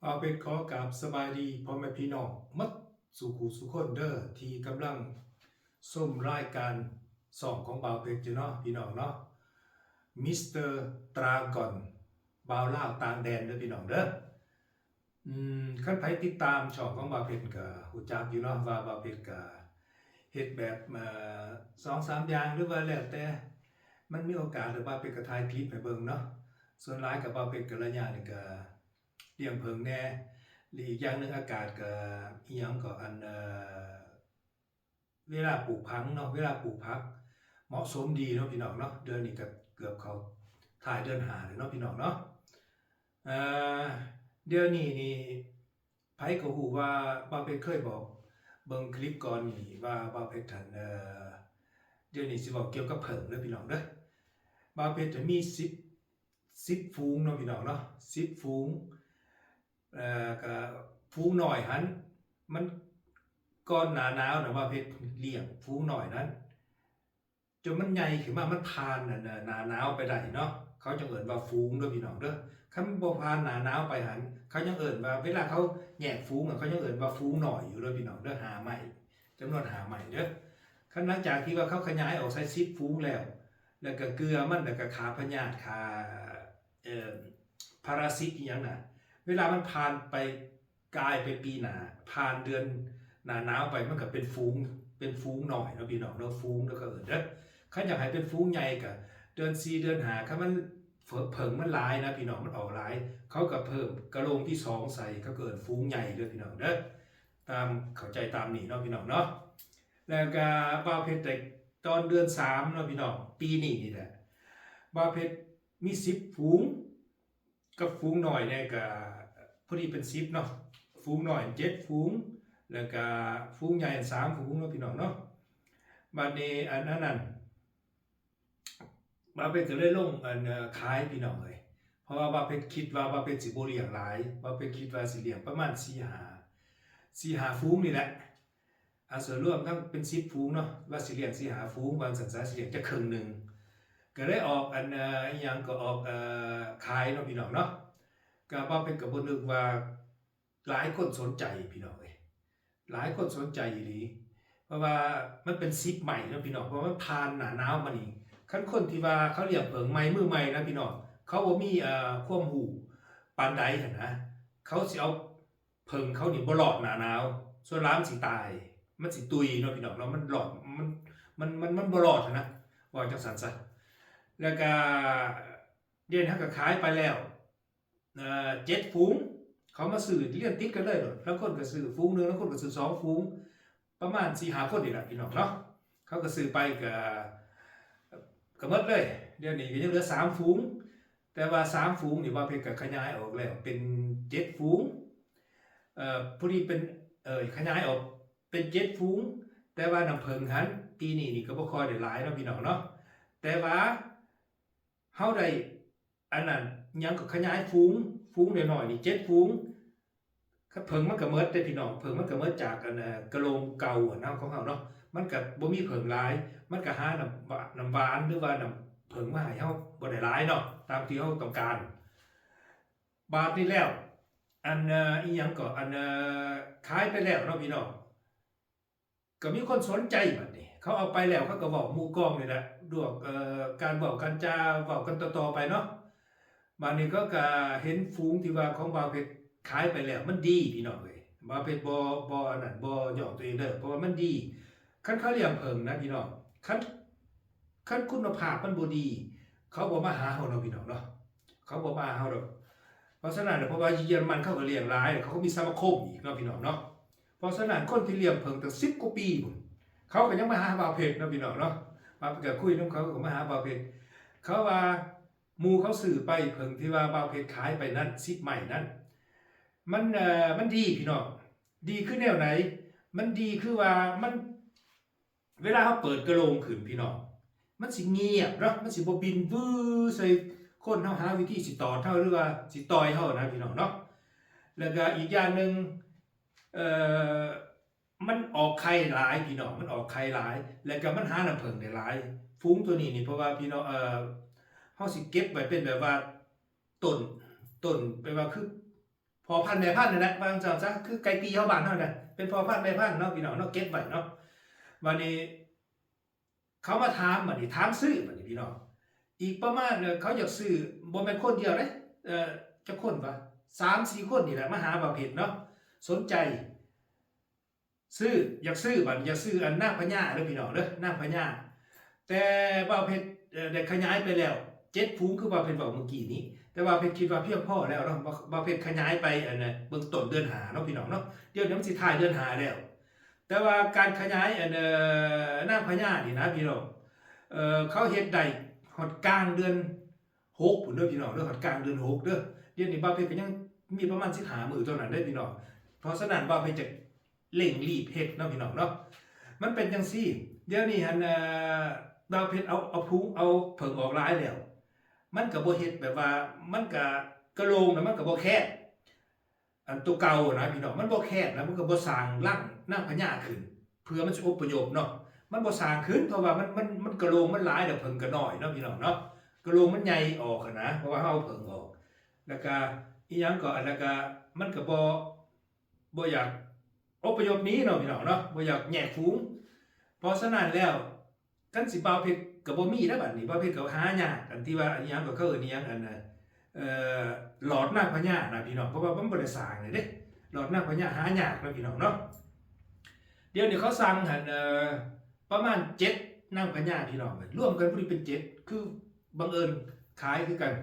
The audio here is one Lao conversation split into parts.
ບ່າວເພັດຂໍກາບສະບາຍດີພໍ່ແມ່ພີ່ນ້ອງໝົດສູ່ຜູ້ສູ່ຄົນເດີ້ ທີ່ກຳລັງຊົມລາຍການຊ່ອງຂອງບ່າວເພັດຢູ່ເນາະ ພີ່ນ້ອງເນາະ ມິສເຕີດຣາກອນ ບ່າວລາວຕ່າງແດນເດີ້ ພີ່ນ້ອງເດີ້. ອືມ ຄັນໃຜຕິດຕາມຊ່ອງຂອງບ່າວເພັດກໍຮູ້ຈັກຢູ່ເນາະ ວ່າບ່າວເພັດກໍເຮັດແບບ ເອີ ສອງສາມຢ່າງ ຫຼືວ່າແລ້ວແຕ່ມັນມີໂອກາດ ແລ້ວບ່າວເພັດກໍຖ່າຍຄລິບໃຫ້ເບິ່ງເນາະ. ສ່ວນຫຼາຍກໍບ່າວເພັດກໍລະຍະນີ້ກໍລ້ຽງເຜິ້ງແດ່ ແລະ ອີກຢ່າງໜຶ່ງອາກາດກໍ ອີ່ຫຍັງກໍ ອັນ ເອີ ເວລາປູກຜັກເນາະ ເວລາປູກຜັກເໝາະສົມດີເນາະ ພີ່ນ້ອງເນາະ. ເດືອນນີ້ກໍເກືອບເຂົ້າທ້າຍເດືອນຫ້າແລ້ວເນາະ ພີ່ນ້ອງເນາະ. ເອີ ດຽວນີ້ນີ້ ໃຜກໍຮູ້ວ່າບ່າວເພັດເຄີຍບອກເບິ່ງຄລິບກ່ອນນີ້ວ່າບ່າວເພັດຫັ້ນ ເອີ ດຽວນີ້ຊິເວົ້າກ່ຽວກັບເຜິ້ງເດີ້ ພີ່ນ້ອງເດີ້. ບ່າວເພັດຫັ້ນມີສິບ ສິບຝູງເນາະ ພີ່ນ້ອງເນາະ ສິບຝູງ. ເອີ ກໍຝູງນ້ອຍຫັ້ນ ມັນ ກ່ອນໜ້າໜາວນະ ບ່າວເພັດລ້ຽງຝູງນ້ອຍນັ້ນ ຈົນມັນໃຫຍ່ຂຶ້ນມາ ມັນຜ່ານ ອັນ ໜ້າໜາວໄປໄດ້ເນາະ ເຂົາຈຶ່ງເອີ້ນວ່າຝູງເດີ້ ພີ່ນ້ອງເດີ້. ຄັນບໍ່ຜ່ານໜ້າໜາວໄປຫັ້ນ ເຂົາຍັງເອີ້ນວ່າ ເວລາເຂົາແຍກຝູງ ເຂົາຍັງເອີ້ນວ່າຝູງນ້ອຍຢູ່ເດີ້ ພີ່ນ້ອງເດີ້ ຫ້າໄມ້ ຈຳນວນຫ້າໄມ້ເດີ້. ຄັນຫຼັງຈາກທີ່ວ່າເຂົາຂະຫຍາຍອອກໃສ່ສິບຝູງແລ້ວ ແລ້ວກໍເກືອມັນ ແລ້ວກໍຂ້າພະຍາດ ຂ້າ ເອີ ປະລະສິດອີ່ຫຍັງນະ ເວລາມັນຜ່ານໄປ ກາຍໄປປີໜ້າ ຜ່ານເດືອນໜ້າໜາວໄປ ມັນກໍເປັນຝູງ ເປັນຝູງນ້ອຍເນາະ ພີ່ນ້ອງເນາະ ຝູງເນາະ ເຂົາເອີ້ນເດີ້. ຄັນຢາກໃຫ້ເປັນຝູງໃຫຍ່ກໍເດືອນສີ່ ເດືອນຫ້າ ຄັນມັນ ເຜິ້ງມັນຫຼາຍນະ ພີ່ນ້ອງ ມັນອອກຫຼາຍ ເຂົາກໍເພີ່ມກະໂລງທີສອງໃສ່ ເຂົາກໍເອີ້ນຝູງໃຫຍ່ເດີ້ ພີ່ນ້ອງເດີ້. ຕາມ ເຂົ້າໃຈຕາມນີ້ເນາະ ພີ່ນ້ອງເນາະ. ແລ້ວກໍບ່າວເພັດໄດ້ຕອນເດືອນສາມເນາະ ພີ່ນ້ອງ ປີນີ້ນີ້ແຫຼະ ບ່າວເພັດມີສິບຝູງ ກັບຝູງນ້ອຍແດ່ກໍພໍດີເປັນສິບເນາະ ຝູງນ້ອຍເຈັດຝູງ ແລ້ວກໍຝູງໃຫຍ່ສາມຝູງເນາະ ພີ່ນ້ອງເນາະ. ບາດນີ້ ອັນ ອັນນັ້ນ ບ່າວເພັດກໍເລີຍລົງ ອັນ ເອີ ຂາຍ ພີ່ນ້ອງເອີຍ ເພາະວ່າບ່າວເພັດຄິດວ່າບ່າວເພັດຊິບໍ່ລ້ຽງຫຼາຍ ບ່າວເພັດຄິດວ່າຊິລ້ຽງປະມານສີ່ຫ້າ ສີ່ຫ້າຝູງນີ້ແຫຼະ. ອາ ສ່ວນລວມທັງເປັນສິບຝູງເນາະ ວ່າຊິລ້ຽງສີ່ຫ້າຝູງ ວ່າຊັ້ນຊະ ຊິລ້ຽງຈັກເຄິ່ງໜຶ່ງ ກໍເລີຍອອກ ອັນ ເອີ ອີ່ຫຍັງກໍອອກ ເອີ ຂາຍເນາະ ພີ່ນ້ອງເນາະ. ກໍບ່າວເພັດກໍບໍ່ນຶກວ່າຫຼາຍຄົນສົນໃຈ ພີ່ນ້ອງເອີຍ ຫຼາຍຄົນສົນໃຈອີ່ຫຼີ ເພາະວ່າມັນເປັນສິບໃໝ່ເນາະ ພີ່ນ້ອງ ເພາະວ່າມັນຜ່ານໜ້າໜາວມານີ້. ຄັນຄົນທີ່ວ່າເຂົາລ້ຽງເຜິ້ງໃໝ່ ມືໃໝ່ນະ ພີ່ນ້ອງ ເຂົາບໍ່ມີ ເອີ ຄວາມຮູ້ປານໃດຫັ້ນນະ ເຂົາຊິເອົາ ເຜິ້ງເຂົານີ້ບໍ່ລອດໜ້າໜາວ ສ່ວນຫຼາຍມັນຊິຕາຍ ມັນຊິຕຸຍເນາະ ພີ່ນ້ອງເນາະ ມັນລອດ ມັນ ມັນ ມັນ ມັນບໍ່ລອດຫັ້ນນະ ເວົ້າຈັ່ງຊັ້ນຊະ. ແລ້ວກະ ດຽວນີ້ເຮົາກະຂາຍໄປແລ້ວ ເອີ ເຈັດຝູງ ເຂົາມາຊື້ລຽນຕິດກັນເລີຍໂລດ ລາງຄົນກະຊື້ຝູງໜຶ່ງ ລາງຄົນກະຊື້ສອງຝູງ ປະມານສີ່ຫ້າຄົນນີ້ແຫຼະ ພີ່ນ້ອງເນາະ ເຂົາກະຊື້ໄປກະ ກະໝົດເລີຍ. ດຽວນີ້ກະຍັງເຫຼືອສາມຝູງ ແຕ່ວ່າສາມຝູງນີ້ ບ່າວເພັດກະຂະຫຍາຍອອກແລ້ວເປັນເຈັດຝູງ ເອີ ພໍດີເປັນ ເອີ ຂະຫຍາຍອອກເປັນເຈັດຝູງ ແຕ່ວ່ານ້ຳເຜິ້ງຫັ້ນ ປີນີ້ນີ້ກະບໍ່ຄ່ອຍໄດ້ຫຼາຍເນາະ ພີ່ນ້ອງເນາະ ແຕ່ວ່າເຮົາໄດ້ ອັນນັ້ນ ຫຍັງກະຂະຫຍາຍຝູງ ຝູງນ້ອຍໆນີ້ເຈັດຝູງ ເຜິ້ງມັນກະໝົດເດ້ ພີ່ນ້ອງ ເຜິ້ງມັນກະໝົດຈາກ ອັນ ເອີ ກະໂລງເກົ່າຫັ້ນນະ ຂອງເຮົາເນາະ ມັນກະບໍ່ມີເຜິ້ງຫຼາຍ ມັນກະຫານ້ຳ ນ້ຳຫວານ ຫຼືວ່ານ້ຳເຜິ້ງມາໃຫ້ເຮົາບໍ່ໄດ້ຫຼາຍເນາະ ຕາມທີ່ເຮົາຕ້ອງການ. ບາດນີ້ແລ້ວ ອັນ ເອີ ອີ່ຫຍັງເກາະ ອັນ ເອີ ຂາຍໄປແລ້ວເນາະ ພີ່ນ້ອງ ກະມີຄົນສົນໃຈ ບາດນີ້ເຂົາເອົາໄປແລ້ວ ເຂົາກະເວົ້າໝູ່ກອງນີ້ແຫຼະ ລວກ ເອີ ການເວົ້າການຈາ ເວົ້າກັນຕໍ່ໆໄປເນາະ. ບາດນີ້ເຂົາກະເຫັນຝູງທີ່ວ່າຂອງບ່າວເພັດຂາຍໄປແລ້ວ ມັນດີ ພີ່ນ້ອງເອີຍ ບ່າວເພັດບໍ່ ບໍ່ອັນນັ້ນ ບໍ່ຍ້ອງຕົວເອງເດີ້ ເພາະວ່າມັນດີ. ຄັນເຂົາລ້ຽງເຜິ້ງນະ ພີ່ນ້ອງ ຄັນ ຄັນຄຸນນະພາບມັນບໍ່ດີ ເຂົາບໍ່ມາຫາເຮົາເນາະ ພີ່ນ້ອງເນາະ ເຂົາບໍ່ມາຫາເຮົາດອກ. ເພາະສະນັ້ນ ເພາະວ່າຢູ່ເຢຍລະມັນເຂົາກະລ້ຽງຫຼາຍ ເຂົາກະມີສະມາຄົມອີກເນາະ ພີ່ນ້ອງເນາະ. ເພາະສະນັ້ນ ຄົນທີ່ລ້ຽງເຜິ້ງຕັ້ງສິບກວ່າປີພຸ້ນ ເຂົາກະຍັງມາຫາບ່າວເພັດເນາະ ພີ່ນ້ອງເນາະ ມາ ກະຄຸຍນຳເຂົາ ກະມາຫາບ່າວເພັດ ເຂົາວ່າໝູ່ເຂົາຊື້ໄປ ເຜິ້ງທີ່ວ່າບ່າວເພັດຂາຍໄປນັ້ນ ສິບໄມ້ນັ້ນ ມັນ ເອີ ມັນດີ ພີ່ນ້ອງ ດີຄືແນວໃດ? ມັນດີຄືວ່າມັນ ເວລາເຮົາເປີດກະໂລງຂຶ້ນ ພີ່ນ້ອງ ມັນຊິງຽບເນາະ ມັນຊິບໍ່ບິນວືໃສ່ຄົນເຮົາ ຫາວິທີຊິຕອດເຮົາ ຫຼືວ່າຊິຕ່ອຍເຮົານະ ພີ່ນ້ອງເນາະ. ແລ້ວກະອີກຢ່າງໜຶ່ງ ເອີ ມັນອອກໄຂ່ຫຼາຍ ພີ່ນ້ອງ ມັນອອກໄຂ່ຫຼາຍ ແລ້ວກະມັນຫານ້ຳເຜິ້ງໄດ້ຫຼາຍ ຝູງໂຕນີ້ນີ້ ເພາະວ່າ ພີ່ນ້ອງ ເອີ ເຮົາຊິເກັບໄວ້ເປັນແບບວ່າ ຕົ້ນ ຕົ້ນ ແປວ່າຄື ພໍ່ພັນແມ່ພັນນັ້ນແຫຼະ ວ່າຈັ່ງຊັ້ນຊະ ຄືໄກ່ຕີເຮົາບ້ານເຮົານະ ເປັນພໍ່ພັນແມ່ພັນເນາະ ພີ່ນ້ອງເນາະ ເກັບໄວ້ເນາະ. ບາດນີ້ເຂົາມາຖາມ ບາດນີ້ຖາມຊື້ ບາດນີ້ພີ່ນ້ອງ ອີກປະມານ ເອີ ເຂົາຢາກຊື້ ບໍ່ແມ່ນຄົນດຽວເດ້ ເອີ ຈັກຄົນວະ ສາມສີ່ຄົນນີ້ແຫຼະ ມາຫາບ່າວເພັດເນາະ ສົນໃຈ ຊື້ ຢາກຊື້ ບາດນີ້ຢາກຊື້ອັນນາງພະຍາເດີພີ່ນ້ອງເດີ ນາງພະຍາ. ແຕ່ບ່າວເພັດ ເອີ ໄດ້ຂະຫຍາຍໄປແລ້ວເຈັດຝູງ ຄືບ່າວເພັດເວົ້າມື້ກີ້ນີ້ ແຕ່ບ່າວເພັດຄິດວ່າພຽງພໍແລ້ວເນາະ ບ່າວ ບ່າວເພັດຂະຫຍາຍໄປອັນເບື້ອງຕົ້ນເດືອນຫ້າເນາະ ພີ່ນ້ອງເນາະ ດຽວນີ້ມັນຊິທ້າຍເດືອນຫ້າແລ້ວ. ແຕ່ວ່າການຂະຫຍາຍອັນ ເອີ ນາງພະຍານີ້ນະ ພີ່ນ້ອງ ເອີ ເຂົາເຮັດໄດ້ຮອດກາງເດືອນ ຫົກພຸ້ນເດີພີ່ນ້ອງເດີ ຮອດກາງເດືອນຫົກເດີ. ດຽວນີ້ບ່າວເພັດກໍຍັງມີປະມານສິບຫ້າມື້ເທົ່ານັ້ນເດີພີ່ນ້ອງ ເພາະສະນັ້ນບ່າວເພັດຈະເລັ່ງລີບເຮັດເນາະພີ່ນ້ອງເນາະ. ມັນເປັນຈັ່ງຊີ້ ດຽວນີ້ຫັ້ນ ເອີ ບ່າວເພັດເອົາ ເອົາພຸງ ເອົາເຜິ້ງອອກຫຼາຍແລ້ວ ມັນກໍບໍ່ເຮັດແບບວ່າ ມັນກໍ ກະໂຫຼງນະ ມັນກໍບໍ່ແຄບ ອັນໂຕເກົ່ານະພີ່ນ້ອງ ມັນບໍ່ແຄບນະ ມັນກໍບໍ່ສ້າງລັງນາງພະຍາຂຶ້ນ ເພື່ອມັນຊິອົບພະຍົບເນາະ ມັນບໍ່ສ້າງຂຶ້ນ ເພາະວ່າມັນ ມັນ ມັນກະໂຫຼງມັນຫຼາຍ ແລ້ວເຜິ້ງກໍນ້ອຍເນາະພີ່ນ້ອງເນາະ ກະໂຫຼງມັນໃຫຍ່ອອກຫັ້ນນະ ເພາະວ່າເຮົາເອົາເຜິ້ງອອກ ແລ້ວກະອີ່ຫຍັງກໍ ແລ້ວກະມັນກໍບໍ່ ບໍ່ຢາກອົບພະຍົບໜີເນາະພີ່ນ້ອງເນາະ ບໍ່ຢາກແຍກຝູງ. ເພາະສະນັ້ນແລ້ວ ຄັນຊິບ່າວເພັດກໍບໍ່ມີແລ້ວ ບາດນີ້ບ່າວເພັດກໍຫາຍາກ ອັນທີ່ວ່າອັນຫຍັງກໍເຂົາເອີ້ນອີ່ຫຍັງ ອັນ ເອີ ຫຼອດນາງພະຍານະພີ່ນ້ອງ ເພາະວ່າມັນບໍ່ໄດ້ສ້າງເດ້ ຫຼອດນາງພະຍາຫາຍາກເນາະພີ່ນ້ອງເນາະ. ດຽວນີ້ເຂົາສັ່ງຫັ້ນ ເອີ ປະມານເຈັດນາງພະຍາພີ່ນ້ອງ ລວມກັນຜູ້ນີ້ເປັນເຈັດ ຄືບັງເອີນຂາຍຄືກັນ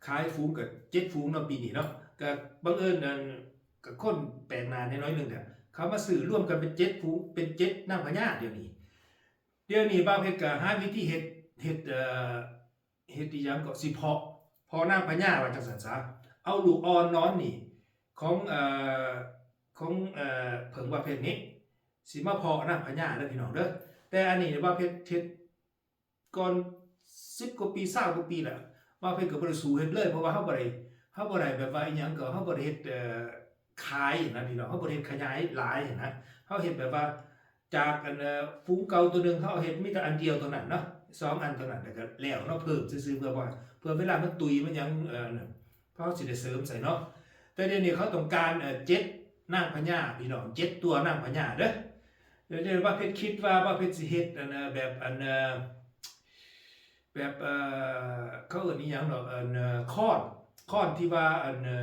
ຂາຍຝູງກໍເຈັດຝູງເນາະ ປີນີ້ເນາະ ກໍບັງເອີນ ອັນ ກໍຄົນແປກໜ້າແດ່ໜ້ອຍໜຶ່ງແຫຼະ ເຂົາມາຊື້ລວມກັນເປັນເຈັດຝູງ ເປັນເຈັດນາງພະຍາ ດຽວນີ້ ດຽວນີ້ບ່າວເພັດກໍຫາວິທີເຮັດ ເຮັດ ເອີ ເຮັດອີ່ຫຍັງກໍຊິເພາະ ເພາະນາງພະຍາວ່າຈັ່ງຊັ້ນຊະ ເອົາລູກອ່ອນນອນນີ້ ຂອງ ເອີ ຂອງ ເອີ ເຜິ້ງບ່າວເພັດນີ້ ຊິມາເພາະນາງພະຍາເດີພີ່ນ້ອງເດີ. ແຕ່ອັນນີ້ບ່າວເພັດເຮັດກ່ອນສິບກວ່າປີ ຊາວກວ່າປີແລ້ວ ບ່າວເພັດກໍບໍ່ໄດ້ສູ້ເຮັດເລີຍ ເພາະວ່າເຮົາບໍ່ໄດ້ ເຮົາບໍ່ໄດ້ແບບວ່າອີ່ຫຍັງກໍ ເຮົາບໍ່ໄດ້ເຮັດ ເອີ ຂາຍນະພີ່ນ້ອງ ເຮົາບໍ່ໄດ້ເຮັດຂະຫຍາຍຫຼາຍນະ ເຮົາເຮັດແບບວ່າ ຈາກອັນ ເອີ ຝູງເກົ່າໂຕໜຶ່ງ ເຮົາເຮັດມີແຕ່ອັນດຽວໂຕນັ້ນເນາະ ສອງອັນໂຕນັ້ນ ແລ້ວກໍແລ້ວເນາະ ເພີ່ມຊື່ໆ ເພື່ອວ່າ ເພື່ອເວລາມັນຕຸຍມັນຫຍັງ ເອີ ເຮົາຊິໄດ້ເສີມໃສ່ເນາະ. ແຕ່ດຽວນີ້ເຂົາຕ້ອງການ ເອີ ເຈັດນາງພະຍາພີ່ນ້ອງ ເຈັດຕົວນາງພະຍາເດີ. ດຽວນີ້ບ່າວເພັດຄິດວ່າບ່າວເພັດຊິເຮັດອັນ ເອີ ແບບອັນ ເອີ ແບບ ເອີ ເຂົາເອີ້ນອີ່ຫຍັງເນາະ ອັນ ເອີ ຄ້ອນ ຄ້ອນທີ່ວ່າອັນ ເອີ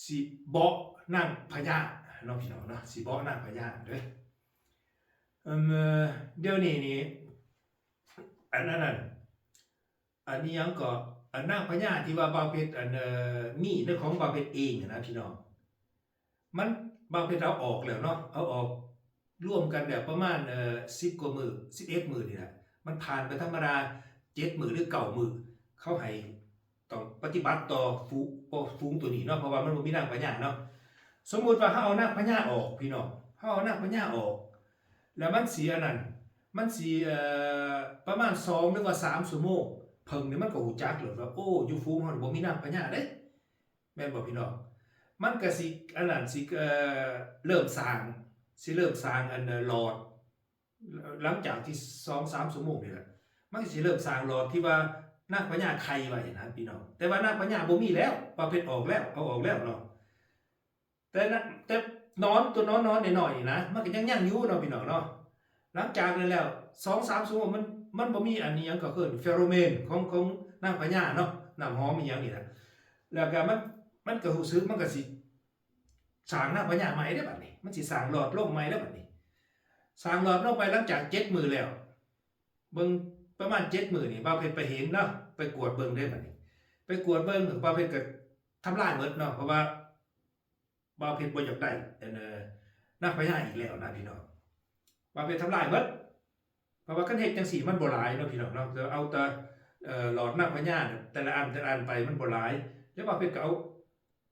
ຊິເບາະນາງພະຍາເນາະ ພີ່ນ້ອງເນາະ ຊິເບາະນາງພະຍາເດີ. ເອີ ດຽວນີ້ນີ້ ອັນ ອັນນັ້ນ ອັນອີ່ຫຍັງກໍ ອັນນາງພະຍາທີ່ວ່າບ່າວເພັດ ອັນ ເອີ ມີໃນຂອງບ່າວເພັດເອງຫັ້ນນະ ພີ່ນ້ອງ ມັນ ບ່າວເພັດເອົາອອກແລ້ວເນາະ ເອົາອອກລວມກັນແລ້ວປະມານ ເອີ ສິບກວ່າມື້ ສິບເອັດມື້ນີ້ແຫຼະ ມັນຜ່ານໄປທຳມະດາເຈັດມື້ ຫຼື ເກົ້າມື້ ເຂົາໃຫ້ ຕ້ອງປະຕິບັດຕໍ່ຝູງ ເພາະຝູງໂຕນີ້ເນາະ ເພາະວ່າມັນບໍ່ມີນາງພະຍາເນາະ. ສົມມຸດວ່າເຮົາເອົານາງພະຍາອອກ ພີ່ນ້ອງ ເຮົາເອົານາງພະຍາອອກ ແລ້ວມັນຊິອັນນັ້ນ ມັນຊິ ເອີ ປະມານສອງ ຫຼືວ່າສາມຊົ່ວໂມງ ເຜິ້ງນີ້ມັນກໍຮູ້ຈັກໂລດວ່າ ໂອ້ ຢູ່ຝູງເຮົານີ້ບໍ່ມີນາງພະຍາເດ້ ແມ່ນບໍ່ພີ່ນ້ອງ? ມັນກໍຊິອັນນັ້ນ ຊິ ເອີ ເລີ່ມສ້າງ ຊິເລີ່ມສ້າງອັນ ເອີ ຫຼອດ ຫຼັງຈາກທີ່ສອງສາມຊົ່ວໂມງນີ້ແຫຼະ ມັນກໍຊິເລີ່ມສ້າງຫຼອດທີ່ວ່ານາງພະຍາໄຂ່ໄວ້ນະ ພີ່ນ້ອງ. ແຕ່ວ່ານາງພະຍາບໍ່ມີແລ້ວ ບ່າວເພັດອອກແລ້ວ ເອົາອອກແລ້ວເນາະ. ແຕ່ນະ ແຕ່ໜອນ ຕົວໜອນໆ ນ້ອຍໆ ນີ້ນະ ມັນກໍຍັງຍັງຢູ່ເນາະ ພີ່ນ້ອງເນາະ. ຫຼັງຈາກນັ້ນແລ້ວ ສອງສາມຊົ່ວໂມງ ມັນ ມັນບໍ່ມີອັນອີ່ຫຍັງ ກໍຄືເຟໂຣໂມນຂອງ ຂອງນາງພະຍາເນາະ ນ້ຳຫອມອີ່ຫຍັງນີ້ນະ ແລ້ວກໍມັນ ມັນກໍຮູ້ສຶກ ມັນກໍຊິ ສ້າງນາງພະຍາໃໝ່ເດ້ບັດນີ້ ມັນຊິສ້າງຫຼອດລົງໃໝ່ເດ້ບັດນີ້ ສ້າງຫຼອດລົງໄປ. ຫຼັງຈາກເຈັດມື້ແລ້ວ ເບິ່ງປະມານເຈັດມື້ນີ້ ບ່າວເພັດໄປເຫັນເນາະ ໄປກວດເບິ່ງເດ້ບັດນີ້ ໄປກວດເບິ່ງ ບ່າວເພັດກໍທຳລາຍໝົດເນາະ ເພາະວ່າບ່າວເພັດບໍ່ຢາກໄດ້ອັນ ເອີ ນາງພະຍາອີກແລ້ວນະ ພີ່ນ້ອງ. ບ່າວເພັດທຳລາຍໝົດ ເພາະວ່າຄັນເຮັດຈັ່ງຊີ້ມັນບໍ່ຫຼາຍເນາະ ພີ່ນ້ອງເນາະ ເອົາແຕ່ ເອີ ຫຼອດນາງພະຍາແຕ່ລະອັນ ແຕ່ລະອັນໄປ ມັນບໍ່ຫຼາຍ ແລ້ວບ່າວເພັດກໍເອົາ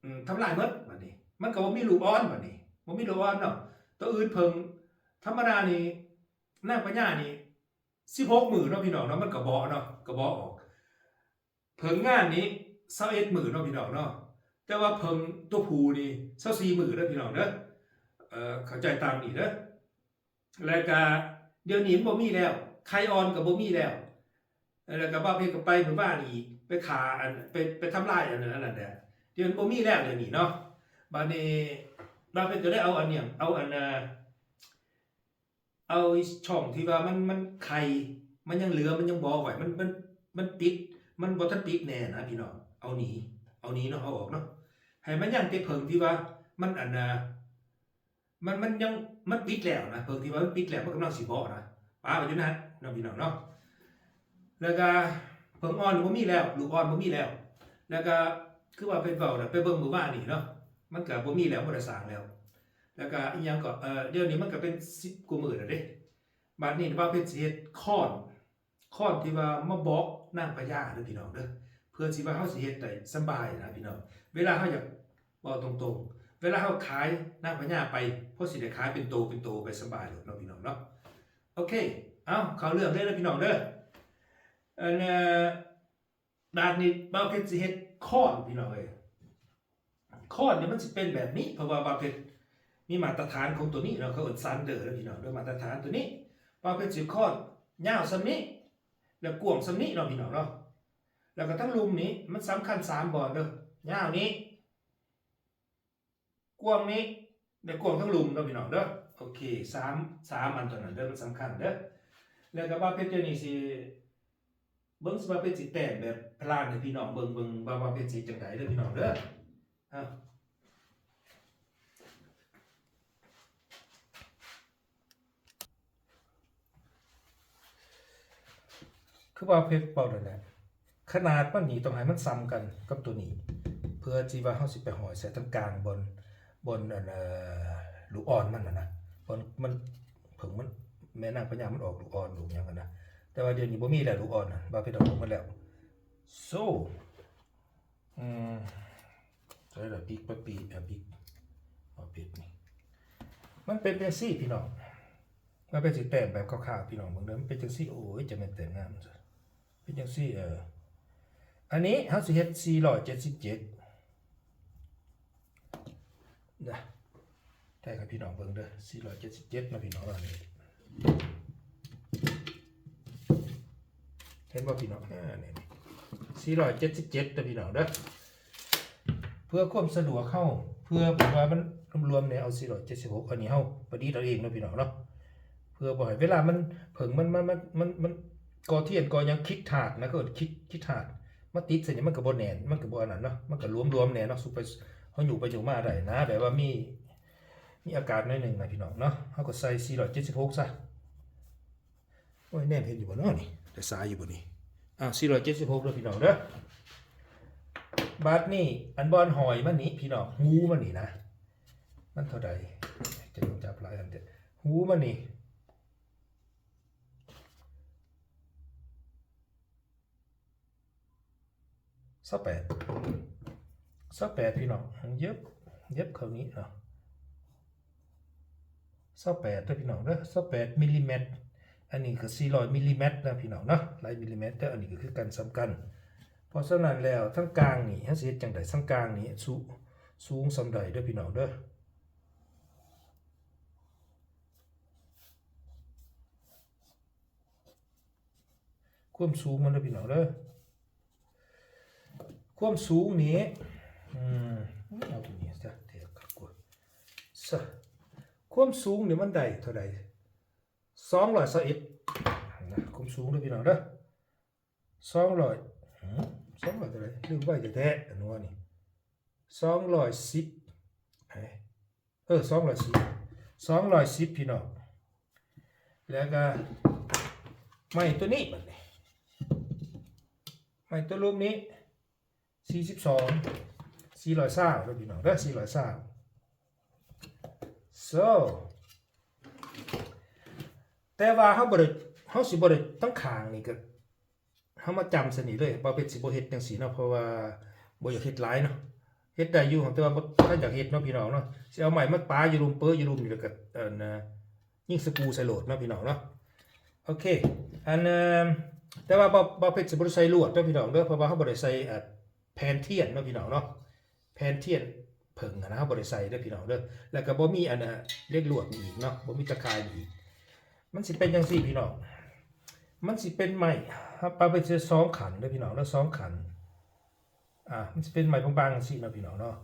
ອືມ ທຳລາຍໝົດບັດນີ້ ມັນກໍບໍ່ມີລູກອ່ອນບັດນີ້ ບໍ່ມີລູກອ່ອນເນາະ. ໂຕອື່ນເຜິ້ງທຳມະດານີ້ ນາງພະຍານີ້ ສິບຫົກມື້ເນາະ ພີ່ນ້ອງເນາະ ມັນກະເບາະເນາະ ກະເບາະອອກ. ເຜິ້ງງານນີ້ ຊາວເອັດມື້ເນາະ ພີ່ນ້ອງເນາະ ແຕ່ວ່າເຜິ້ງຕົວຜູ້ນີ້ ຊາວສີ່ມື້ເດີ ພີ່ນ້ອງເດີ ເອີ ເຂົ້າໃຈຕາມນີ້ເດີ. ແລ້ວກະດຽວນີ້ມັນບໍ່ມີແລ້ວ ໄຂ່ອ່ອນກໍບໍ່ມີແລ້ວ. ແລ້ວກະບ່າວເພັດກໍໄປມື້ວານນີ້ອີກ ໄປຂ້າອັນ ໄປ ໄປທຳລາຍອັນນັ້ນ ອັນນັ້ນແຫຼະ ດຽວນີ້ບໍ່ມີແລ້ວ ດຽວນີ້ເນາະ. ບາດນີ້ບ່າວເພັດກໍໄດ້ເອົາອັນຫຍັງ ເອົາອັນ ເອົາຊ່ອງທີ່ວ່າມັນ ມັນໄຂ່ ມັນຍັງເຫຼືອ ມັນຍັງບໍ່ໄວ້ ມັນ ມັນ ມັນຕິດ ມັນບໍ່ທັນຕິດແນ່ນະພີ່ນ້ອງ ເອົາໜີ ເອົາໜີເນາະ ເອົາອອກເນາະ ໃຫ້ມັນຍັງແຕ່ເຜິ້ງທີ່ວ່າມັນອັນ ມັນ ມັນຍັງ ມັນປິດແລ້ວນະ ເຜິ້ງທີ່ວ່າມັນປິດແລ້ວ ມັນກຳລັງຊິເບາະນະ ປະໄວ້ຢູ່ນັ້ນເນາະພີ່ນ້ອງເນາະ. ແລ້ວກະເຜິ້ງອ່ອນບໍ່ມີແລ້ວ ລູກອ່ອນບໍ່ມີແລ້ວ. ແລ້ວກະຄືວ່າເພິ່ນເວົ້ານະ ໄປເບິ່ງມື້ວານນີ້ເນາະ ມັນກະບໍ່ມີແລ້ວ ບໍ່ໄດ້ສ້າງແລ້ວ. ແລ້ວກະອີ່ຫຍັງກໍ ເອີ ດຽວນີ້ມັນກະເປັນສິບກວ່າມື້ແລ້ວເດ້. ບາດນີ້ບ່າວເພັດຊິເຮັດຄ້ອນ ຄ້ອນທີ່ວ່າມາເບາະນາງພະຍາເດີພີ່ນ້ອງເດີ ເພື່ອທີ່ວ່າເຮົາຊິເຮັດໄດ້ສະບາຍນະພີ່ນ້ອງ. ເວລາເຮົາຢາກ ເວົ້າຕົງໆ ເວລາເຮົາຂາຍນາງພະຍາໄປ ເຮົາຊິໄດ້ຂາຍເປັນໂຕເປັນໂຕໄປສະບາຍໂລດເນາະພີ່ນ້ອງເນາະ. ໂອເຄ ເອົາ ເຂົ້າເລື່ອງເລີຍເດີພີ່ນ້ອງເດີ. ອັນ ເອີ ບາດນີ້ບ່າວເພັດຊິເຮັດຄ້ອນພີ່ນ້ອງເອີຍ. ຄ້ອນນີ້ມັນຊິເປັນແບບນີ້ ເພາະວ່າບ່າວເພັດມີມາດຕະຖານຂອງໂຕນີ້ເນາະ ເຂົາເອີ້ນສະແຕນດາດເດີພີ່ນ້ອງເດີ. ມາດຕະຖານໂຕນີ້ ບ່າວເພັດຊິຄ້ອນຍາວສ່ຳນີ້ ແລະ ກວ້າງສ່ຳນີ້ເນາະພີ່ນ້ອງເນາະ. ແລ້ວກໍທັງລຸ່ມນີ້ ມັນສຳຄັນສາມບ່ອນເດີ ຍາວນີ້ ກວ້າງນີ້ ແລະ ກວ້າງທັງລຸ່ມເນາະພີ່ນ້ອງເດີ. ໂອເຄ ສາມ ສາມອັນຕົວນັ້ນເດີ ມັນສຳຄັນເດີ. ແລ້ວກໍບ່າວເພັດດຽວນີ້ຊິ ເບິ່ງຊິວ່າເພັດຊິແຕ້ມແບບພະລານໃຫ້ພີ່ນ້ອງເບິ່ງ ເບິ່ງວ່າ ວ່າເພັດຊິເຮັດຈັ່ງໃດເດີພີ່ນ້ອງເດີ. ເອົາ ຄືວ່າເພັດເວົ້ານັ້ນແຫຼະ ຂະໜາດມັນນີ້ຕ້ອງໃຫ້ມັນສ່ຳກັນກັບໂຕນີ້ ເພື່ອທີ່ວ່າເຮົາຊິໄປຫ້ອຍໃສ່ທາງກາງບ່ອນ ບ່ອນອັນ ເອີ ລູກອ່ອນມັນຫັ້ນນະ ບ່ອນມັນ ເຜິ້ງມັນ ແມ່ນາງພະຍາມັນອອກລູກອ່ອນລູກຫຍັງຫັ້ນນະ. ແຕ່ວ່າດຽວນີ້ບໍ່ມີແລ້ວລູກອ່ອນນະ ບ່າວເພັດເອົາອອກໝົດແລ້ວ. ໂຊ ອືມ ໃສ່ລະ ບິກປະປີ ອາ ບິກ ເອົາເປັດນີ້ ມັນເປັນຈັ່ງຊີ້ພີ່ນ້ອງ. ມັນເປັນຊິແຕ້ມແບບຂາວໆ ພີ່ນ້ອງເບິ່ງເດີ ມັນເປັນຈັ່ງຊີ້. ໂອ້ຍ ຈະແມ່ນແຕ້ມງາມ ເປັນຈັ່ງຊີ້ ເອີ ອັນນີ້ເຮົາຊິເຮັດສີ່ຮ້ອຍເຈັດສິບເຈັດ ນະ ແຕ່ໃຫ້ພີ່ນ້ອງເບິ່ງເດີ ສີ່ຮ້ອຍເຈັດສິບເຈັດເນາະພີ່ນ້ອງເນາະ. ເຫັນບໍ່ພີ່ນ້ອງ ເອີ ນີ້ ສີ່ຮ້ອຍເຈັດສິບເຈັດເດີພີ່ນ້ອງເດີ. ເພື່ອຄວາມສະດວກເຮົາ ເພື່ອແບບວ່າມັນລວມໆ ນີ້ ເອົາສີ່ຮ້ອຍເຈັດສິບຫົກ ອັນນີ້ເຮົາປະດິດເອົາເອງເນາະພີ່ນ້ອງເນາະ. ເພື່ອບໍ່ໃຫ້ເວລາມັນເຜິ້ງ ມັນ ມັນ ມັນ ມັນ ມັນ ກໍ່ທຽນກໍ່ຫຍັງ ຂີດທາດນະ ເຂົາເອີ້ນຂີດ ຂີດທາດ ມາຕິດໃສ່ນີ້ ມັນກໍບໍ່ແໜ້ນ ມັນກໍບໍ່ອັນນັ້ນເນາະ ມັນກໍຫຼວມໆ ແດ່ເນາະ. ສູ່ໄປ ເຮົາຫຍຸກໄປຫຍຸກມາໄດ້ນະ ແບບວ່າມີ ມີອາກາດໜ້ອຍໜຶ່ງນະພີ່ນ້ອງເນາະ. ເຮົາກໍໃສ່ສີ່ຮ້ອຍເຈັດສິບຫົກຊະ. ໂອ້ຍ ແນມເຫັນຢູ່ບໍ່ເນາະນີ້ ໄດ້ສາຍຢູ່ບໍ່ນີ້? ອ້າວ ສີ່ຮ້ອຍເຈັດສິບຫົກເດີພີ່ນ້ອງເດີ. ບາດນີ້ອັນບ່ອນຫ້ອຍມັນນີ້ພີ່ນ້ອງ ຮູມັນນີ້ນະ ມັນເທົ່າໃດ? ຈະຕ້ອງຈັບຫຼາຍອັນແທ້. ຮູມັນນີ້ ຊາວແປດ ຊາວແປດ ພີ່ນ້ອງ ເຢັບ ເຢັບເຂົ້ານີ້ເນາະ ຊາວແປດເດີພີ່ນ້ອງເດີ ຊາວແປດມິລລີແມັດ. ອັນນີ້ກໍສີ່ຮ້ອຍມິລລີແມັດນະພີ່ນ້ອງເນາະ ຫຼາຍມິລລີແມັດເດີ. ອັນນີ້ກໍຄືກັນ ສ່ຳກັນ. ເພາະສະນັ້ນແລ້ວ ທາງກາງນີ້ ເຮົາຊິເຮັດຈັ່ງໃດ? ທາງກາງນີ້ ສູ ສູງສ່ຳໃດເດີພີ່ນ້ອງເດີ. ຄວາມສູງມັນເດີພີ່ນ້ອງເດີ ຄວາມສູງນີ້ ອືມ ເອົາຕົວນີ້ຊະ ແທ້ຄັກກວ່າຊະ. ຄວາມສູງນີ້ມັນໄດ້ເທົ່າໃດ? ສອງຮ້ອຍຊາວເອັດນະ ຄວາມສູງເດີພີ່ນ້ອງເດີ ສອງຮ້ອຍ ຫືມ ສອງຮ້ອຍເທົ່າໃດ? ລືມໄວ້ແທ້ໆ ອັນວ່ານີ້ ສອງຮ້ອຍສິບ ເອີ ສອງຮ້ອຍສິບ ສອງຮ້ອຍສິບ ພີ່ນ້ອງ. ແລ້ວກໍໄມ້ຕົວນີ້ ບາດນີ້ ໄມ້ຕົວລຸ່ມນີ້ ສີ່ສິບສອງ ສີ່ຮ້ອຍຊາວເດີພີ່ນ້ອງເດີ ສີ່ຮ້ອຍຊາວ. ໂຊ ແຕ່ວ່າເຮົາບໍ່ໄດ້ ເຮົາຊິບໍ່ໄດ້ ທັງຂ້າງນີ້ກໍ ເຮົາມາຈ້ຳໃສ່ນີ້ເລີຍ. ບ່າວເພັດຊິບໍ່ເຮັດຈັ່ງຊີ້ເນາະ ເພາະວ່າບໍ່ຢາກເຮັດຫຼາຍເນາະ ເຮັດໄດ້ຢູ່ ແຕ່ວ່າບໍ່ ບໍ່ຢາກເຮັດເນາະພີ່ນ້ອງເນາະ. ຊິເອົາໄມ້ມາປາຢູ່ລຸ່ມ ເປີຢູ່ລຸ່ມນີ້ ແລ້ວກໍ ເອີ ນະ ຍິງສະກູໃສ່ໂລດເນາະພີ່ນ້ອງເນາະ. ໂອເຄ ອັນ ເອີ ແຕ່ວ່າບ່າວ ບ່າວເພັດຊິບໍ່ໄດ້ໃສ່ລວດເດີພີ່ນ້ອງເດີ ເພາະວ່າເຮົາບໍ່ໄດ້ໃສ່ ເອີ ແຜ່ນທຽນເນາະພີ່ນ້ອງເນາະ ແຜ່ນທຽນເຜິ້ງຫັ້ນນະ ເຮົາບໍ່ໄດ້ໃສ່ເດີພີ່ນ້ອງເດີ. ແລ້ວກໍບໍ່ມີອັນ ເອີ ເຫຼັກລວດນີ້ອີກເນາະ ບໍ່ມີຕາຂ່າຍນີ້ອີກ. ມັນຊິເປັນຈັ່ງຊີ້ພີ່ນ້ອງ ມັນຊິເປັນໄມ້ ເຮົາປະໄປເສຍສອງຂັ້ນເດີພີ່ນ້ອງເດີ ສອງຂັ້ນ. ເ ອ່າ ມັນຊິເປັນໄມ້ບາງໆຈັ່ງຊີ້ເນາະພີ່ນ້ອງເນາະ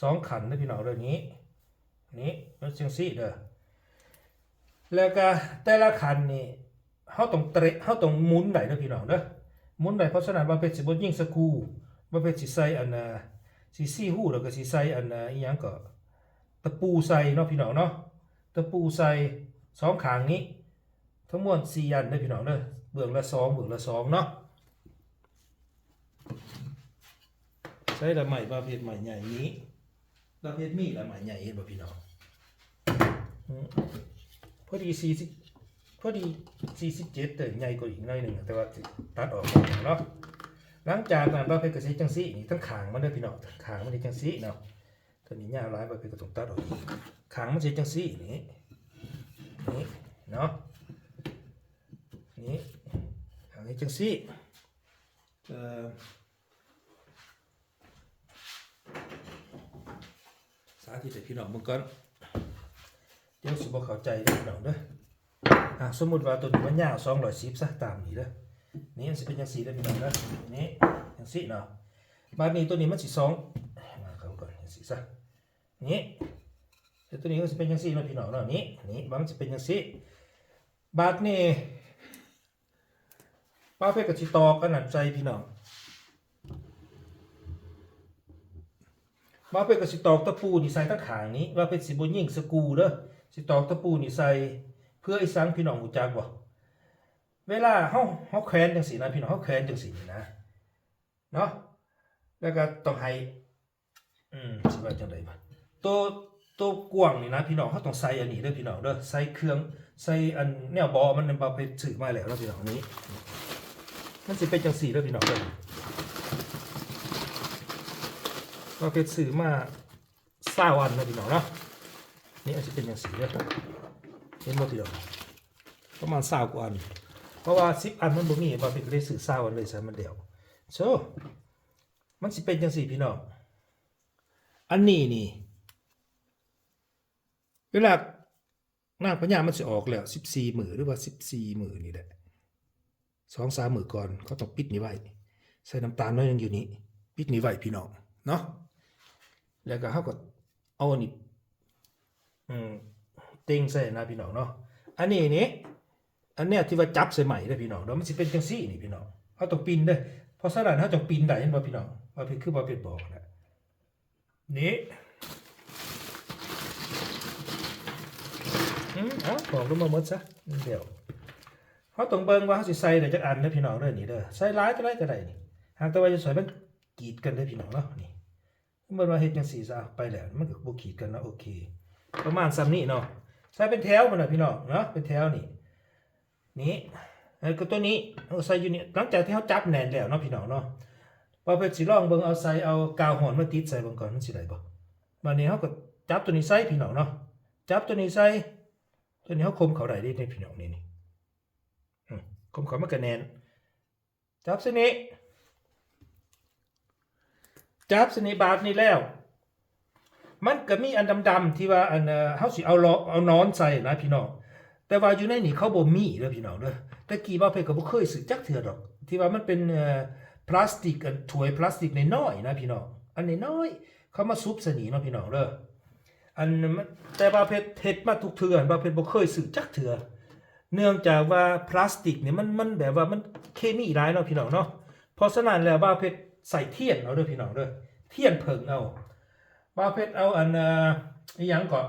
ສອງຂັ້ນເດີພີ່ນ້ອງເດີ ນີ້ ນີ້ເປັນຈັ່ງຊີ້ເດີ ແລ້ວກະແຕ່ລະຂັ້ນນີ້ ເຮົາຕ້ອງເຕະ ເຮົາຕ້ອງໝູນໄດ້ເດີພີ່ນ້ອງເດີ ໝູນໄດ້ ເພາະສະນັ້ນບ່າວເພັດຊິບໍ່ຍິງສະກູ ບ່າວເພັດຊິໃສ່ອັນ ອ່າ ຊິຊີ້ຮູ້ ແລ້ວກໍຊິໃສ່ອັນ ອ່າ ອີ່ຫຍັງກໍ ຕະປູໃສ່ເນາະພີ່ນ້ອງເນາະ ຕະປູໃສ່ສອງຂ້າງນີ້ ທັງໝົດສີ່ອັນເດີພີ່ນ້ອງເດີ ເບື້ອງລະສອງ ເບື້ອງລະສອງເນາະ ໃສ່ລະໄມ້ ບ່າວເພັດໄມ້ໃຫຍ່ນີ້ ບ່າວເພັດມີລະໄມ້ໃຫຍ່ ເຫັນບໍ່ພີ່ນ້ອງ ອືມ ພໍດີສີ່ສິບ ພໍດີສີ່ສິບເຈັດເດີ ໃຫຍ່ກວ່າອີກໜ້ອຍໜຶ່ງ ແຕ່ວ່າຊິຕັດອອກເນາະ ຫຼັງຈາກນັ້ນບ່າວເພັດກໍຊິເຮັດຈັ່ງຊີ້ ນີ້ ທັງຂ້າງມັນເດີພີ່ນ້ອງ ຂ້າງມັນເຮັດຈັ່ງຊີ້ເນາະ ຕົວນີ້ຍາວຫຼາຍ ບ່າວເພັດກໍຕ້ອງຕັດອອກອີກ ຂ້າງມັນຊິເຮັດຈັ່ງຊີ້ ນີ້ ນີ້ເນາະ ນີ້ ຂ້າງເຮັດຈັ່ງຊີ້ ເອີ ສາທິດໃຫ້ພີ່ນ້ອງເບິ່ງກ່ອນ ດຽວຊິບໍ່ເຂົ້າໃຈເດີພີ່ນ້ອງເດີ ອ່າ ສົມມຸດວ່າຕົວນີ້ມັນຍາວສອງຮ້ອຍສິບຊະ ຕາມນີ້ເດີ ນີ້ມັນຊິເປັນຈັ່ງຊີ້ເດີພີ່ນ້ອງເດີ ນີ້ຈັ່ງຊີ້ເນາະ ບາດນີ້ຕົວນີ້ມັນຊິສອງ ມາເຂົ້າກ່ອນຈັ່ງຊີ້ຊະ ນີ້ ແລ້ວຕົວນີ້ມັນຊິເປັນຈັ່ງຊີ້ເນາະພີ່ນ້ອງເນາະ ນີ້ ນີ້ ມັນຊິເປັນຈັ່ງຊີ້ ບາດນີ້ ບ່າວເພັດກໍຊິຕອກອັນນັ້ນໃສ່ພີ່ນ້ອງ ບ່າວເພັດກໍຊິຕອກຕະປູນີ້ໃສ່ທາງຂ້າງນີ້ ບ່າວເພັດຊິບໍ່ຍິງສະກູເດີ ຊິຕອກຕະປູນີ້ໃສ່ ເພື່ອອີ່ສັງພີ່ນ້ອງຮູ້ຈັກບໍ່ ເວລາເຮົາ ເຮົາແຂວນຈັ່ງຊີ້ນະພີ່ນ້ອງ ເຮົາແຂວນຈັ່ງຊີ້ນີ້ນະ ເນາະ ແລ້ວກໍຕ້ອງໃຫ້ ອືມ ຊິວ່າຈັ່ງໃດວະ ໂຕ ໂຕກວ້າງນີ້ນະພີ່ນ້ອງ ເຮົາຕ້ອງໃສ່ອັນນີ້ເດີພີ່ນ້ອງເດີ ໃສ່ເຄື່ອງ ໃສ່ອັນແນວເບາະມັນ ບ່າວເພັດຊື້ມາແລ້ວເນາະພີ່ນ້ອງ ນີ້ ມັນຊິເປັນຈັ່ງຊີ້ເດີພີ່ນ້ອງເດີ ບ່າວເພັດຊື້ມາຊາວອັນເນາະພີ່ນ້ອງເນາະ ນີ້ມັນຊິເປັນຈັ່ງຊີ້ເດີ ເຫັນບໍ່ພີ່ນ້ອງ ປະມານຊາວກວ່າອັນ ເພາະວ່າສິບອັນມັນບໍ່ມີ ບ່າວເພັດກໍເລີຍຊື້ຊາວອັນເລີຍ ໃສ່ມັນແລ້ວ ໂຊ ມັນຊິເປັນຈັ່ງຊີ້ພີ່ນ້ອງ ອັນນີ້ນີ້ ເວລານາງພະຍາມັນຊິອອກແລ້ວ ສິບສີ່ມື້ ຫຼືວ່າສິບສີ່ມື້ນີ້ແຫຼະ ສອງສາມມື້ກ່ອນ ເຂົາຕ້ອງປິດນີ້ໄວ້ ໃສ່ນ້ຳຕານໜ້ອຍໜຶ່ງຢູ່ນີ້ ປິດນີ້ໄວ້ພີ່ນ້ອງເນາະ ແລ້ວກໍເຮົາກໍເອົາອັນນີ້ ອືມ ເຕັງໃສ່ນະພີ່ນ້ອງເນາະ ອັນນີ້ນີ້ ອັນແນວທີ່ວ່າຈັບໃສ່ໄມ້ເດີພີ່ນ້ອງເດີ ມັນຊິເປັນຈັ່ງຊີ້ນີ້ພີ່ນ້ອງ ເຮົາຕ້ອງປິ່ນເດີ ເພາະສະນັ້ນເຮົາຕ້ອງປິ່ນໄດ້ ເຫັນບໍ່ພີ່ນ້ອງ ວ່າເປັນຄືວ່າເປັນບອກນະ ນີ້ ອືມ ເອົາ ບອກລົງມາໝົດຊະ ດຽວ ເຮົາຕ້ອງເບິ່ງວ່າເຮົາຊິໃສ່ໄດ້ຈັກອັນເດີພີ່ນ້ອງເດີ ນີ້ເດີ ໃສ່ຫຼາຍເທົ່າໃດກໍໄດ້ນີ້ ຫາກແຕ່ວ່າຢ່າໃສ່ມັນກີດກັນເດີພີ່ນ້ອງເນາະ ນີ້ ສົມມຸດວ່າເຮັດຈັ່ງຊີ້ຊະ ໄປແລ້ວ ມັນກໍບໍ່ຂີດກັນເນາະ ໂອເຄ ປະມານສ່ຳນີ້ເນາະ ໃສ່ເປັນແຖວພຸ້ນນະພີ່ນ້ອງເນາະ ເປັນແຖວນີ້ ນີ້ ແລ້ວກໍຕົວນີ້ ເຮົາໃສ່ຢູ່ນີ້ ຫຼັງຈາກທີ່ເຮົາຈັບແໜ້ນແລ້ວເນາະພີ່ນ້ອງເນາະ ບ່າວເພັດຊິລອງເບິ່ງ ເອົາໃສ່ ເອົາກາວຮ້ອນມາຕິດໃສ່ເບິ່ງກ່ອນ ມັນຊິໄດ້ບໍ່ ບາດນີ້ເຮົາກໍຈັບຕົວນີ້ໃສ່ພີ່ນ້ອງເນາະ ຈັບຕົວນີ້ໃສ່ ຕົວນີ້ເຮົາຄົມເຂົ້າໄດ້ເດ້ ນີ້ພີ່ນ້ອງ ນີ້ ນີ້ ອືມ ຄົມເຂົ້າມັນກໍແໜ້ນ ຈັບໃສ່ນີ້ ຈັບໃສ່ນີ້ ບາດນີ້ແລ້ວ ມັນກໍມີອັນດຳໆ ທີ່ວ່າອັນ ເອີ ເຮົາຊິເອົາເລາະ ເອົານອນໃສ່ນະພີ່ນ້ອງ ແຕ່ວ່າຢູ່ໃນນີ້ເຂົາບໍ່ມີເດີພີ່ນ້ອງເດີ ແຕ່ກີ້ບ່າວເພັດກໍບໍ່ເຄີຍຊື້ຈັກເທື່ອດອກ ທີ່ວ່າມັນເປັນ ເອີ ພລາສຕິກ ອັນຖ້ວຍພລາສຕິກນ້ອຍໆ ນະພີ່ນ້ອງ ອັນນ້ອຍໆ ເຂົາມາສຸບໃສ່ນີ້ເນາະພີ່ນ້ອງເດີ ອັນ ແຕ່ບ່າວເພັດເຮັດມາທຸກເທື່ອ ບ່າວເພັດບໍ່ເຄີຍຊື້ຈັກເທື່ອ ເນື່ອງຈາກວ່າພລາສຕິກນີ້ມັນ ມັນແບບວ່າມັນເຄມີຫຼາຍເນາະພີ່ນ້ອງເນາະ ເພາະສະນັ້ນແລ້ວບ່າວເພັດໃສ່ທຽນເອົາເດີພີ່ນ້ອງເດີ ທຽນເຜິ້ງເອົາ ບ່າວເພັດເອົາອັນ ອາ ອີ່ຫຍັງເກາະ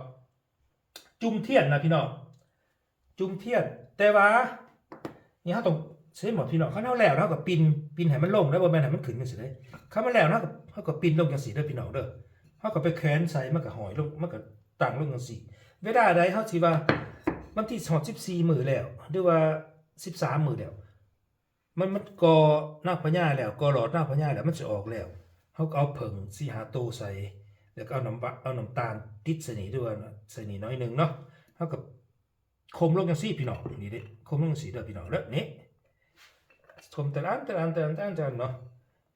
ຈຸ່ມທຽນນະພີ່ນ້ອງ ຈຸ່ມທຽນ ແຕ່ວ່າ ນີ້ເຮົາຕ້ອງ ເຫັນບໍ່ພີ່ນ້ອງ ຄັນເຮົາແລ້ວເຮົາກໍປິ່ນ ປິ່ນໃຫ້ມັນລົງເດີ ບໍ່ແມ່ນໃຫ້ມັນຂຶ້ນຈັ່ງຊີ້ເດ້ ຄັນມັນແລ້ວເຮົາກໍ ເຮົາກໍປິ່ນລົງຈັ່ງຊີ້ເດີພີ່ນ້ອງເດີ ເຮົາກໍໄປແຂວນໃສ່ ມັນກໍຫ້ອຍລົງ ມັນກໍຕັ້ງລົງຈັ່ງຊີ້ ເວລາໃດເຮົາຊິວ່າ ວັນທີຮອດສິບສີ່ມື້ແລ້ວ ຫຼືວ່າສິບສາມມື້ແລ້ວ ມັນ ມັນກໍນາງພະຍາແລ້ວ ກໍຫຼອດນາງພະຍາແລ້ວ ມັນຊິອອກແລ້ວ ເຮົາກໍເອົາເຜິ້ງສີ່ຫ້າໂຕໃສ່ ແລ້ວກໍເອົານ້ຳ ເອົານ້ຳຕານຕິດໃສ່ນີ້ ຫຼືວ່າໃສ່ນີ້ໜ້ອຍໜຶ່ງເນາະ ເຮົາກໍ ຄົມລົງຈັ່ງຊີ້ພີ່ນ້ອງ ນີ້ເດ້ ຄົມລົງຈັ່ງຊີ້ເດີພີ່ນ້ອງເດີ ນີ້ ຄົມແຕ່ລະອັນ ແຕ່ລະອັນ ແຕ່ລະອັນ ແຕ່ລະອັນ ແຕ່ລະອັນເນາະ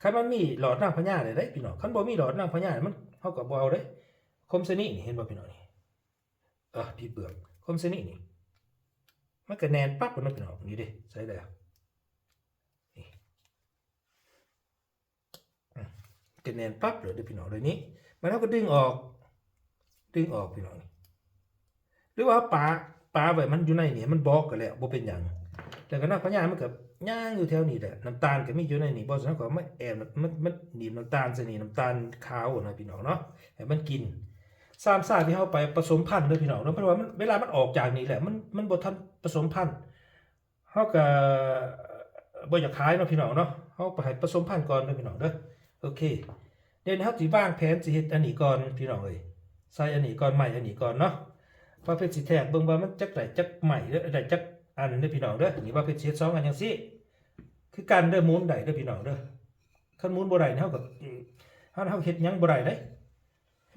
ຄັນມັນມີຫຼອດນາງພະຍາໄດ້ເດ້ພີ່ນ້ອງ ຄັນບໍ່ມີຫຼອດນາງພະຍາມັນ ເຮົາກໍບໍ່ເອົາເດ້ ຄົມໃສ່ນີ້ ນີ້ ເຫັນບໍ່ພີ່ນ້ອງ ນີ້ ເອີ ຜິດເບື້ອງ ຄົມໃສ່ນີ້ ນີ້ ມັນກໍແໜ້ນປັບໂລດເນາະພີ່ນ້ອງ ນີ້ເດ້ ໃສ່ແລ້ວ ນີ້ ອືມ ກໍແໜ້ນປັບເລີຍເດີພີ່ນ້ອງເດີ. ນີ້ ມັນ ເຮົາກໍດຶງອອກ ດຶງອອກພີ່ນ້ອງ ຫຼືວ່າປະ ປະໄວ້ມັນຢູ່ໃນນີ້ ໃຫ້ມັນບອກກໍແລ້ວ ບໍ່ເປັນຫຍັງ. ແລ້ວກໍນ້ຳພະຍາມັນກໍຍ່າງຢູ່ແຖວນີ້ແຫຼະ ນ້ຳຕານກໍມີຢູ່ໃນນີ້ ບໍ່ຊັ້ນເຮົາກໍມາແອບ ມັນ ມັນໜີບນ້ຳຕານໃສ່ນີ້ ນ້ຳຕານຂາວນະພີ່ນ້ອງເນາະ ໃຫ້ມັນກິນ ສາມຊາກທີ່ເຮົາໄປປະສົມພັນເດີພີ່ນ້ອງເນາະ. ເພາະວ່າມັນ ເວລາມັນອອກຈາກນີ້ແຫຼະ ມັນ ມັນບໍ່ທັນປະສົມພັນ ເຮົາກໍບໍ່ຢາກຂາຍເນາະພີ່ນ້ອງເນາະ ເຮົາໄປໃຫ້ປະສົມພັນກ່ອນເດີພີ່ນ້ອງເດີ. ໂອເຄ ດຽວນີ້ເຮົາຊິວາງແຜນຊິເຮັດອັນນີ້ກ່ອນພີ່ນ້ອງເອີຍ ໃສ່ອັນນີ້ກ່ອນ ໄມ້ອັນນີ້ກ່ອນເນາະ. ບ່າວເພັດຊິແທກເບິ່ງວ່າມັນຈັກໄດ້ຈັກໄມ້ເດີ ໄດ້ຈັກອັນເດີພີ່ນ້ອງເດີ. ນີ້ບ່າວເພັດຊິເຮັດສອງອັນຈັ່ງຊີ້ຄືກັນເດີ ໝູນໄດ້ເດີພີ່ນ້ອງເດີ. ຄັນໝູນບໍ່ໄດ້ນີ້ ເຮົາກໍ ເຮົາ ເຮົາເຮັດຫຍັງບໍ່ໄດ້ເດ້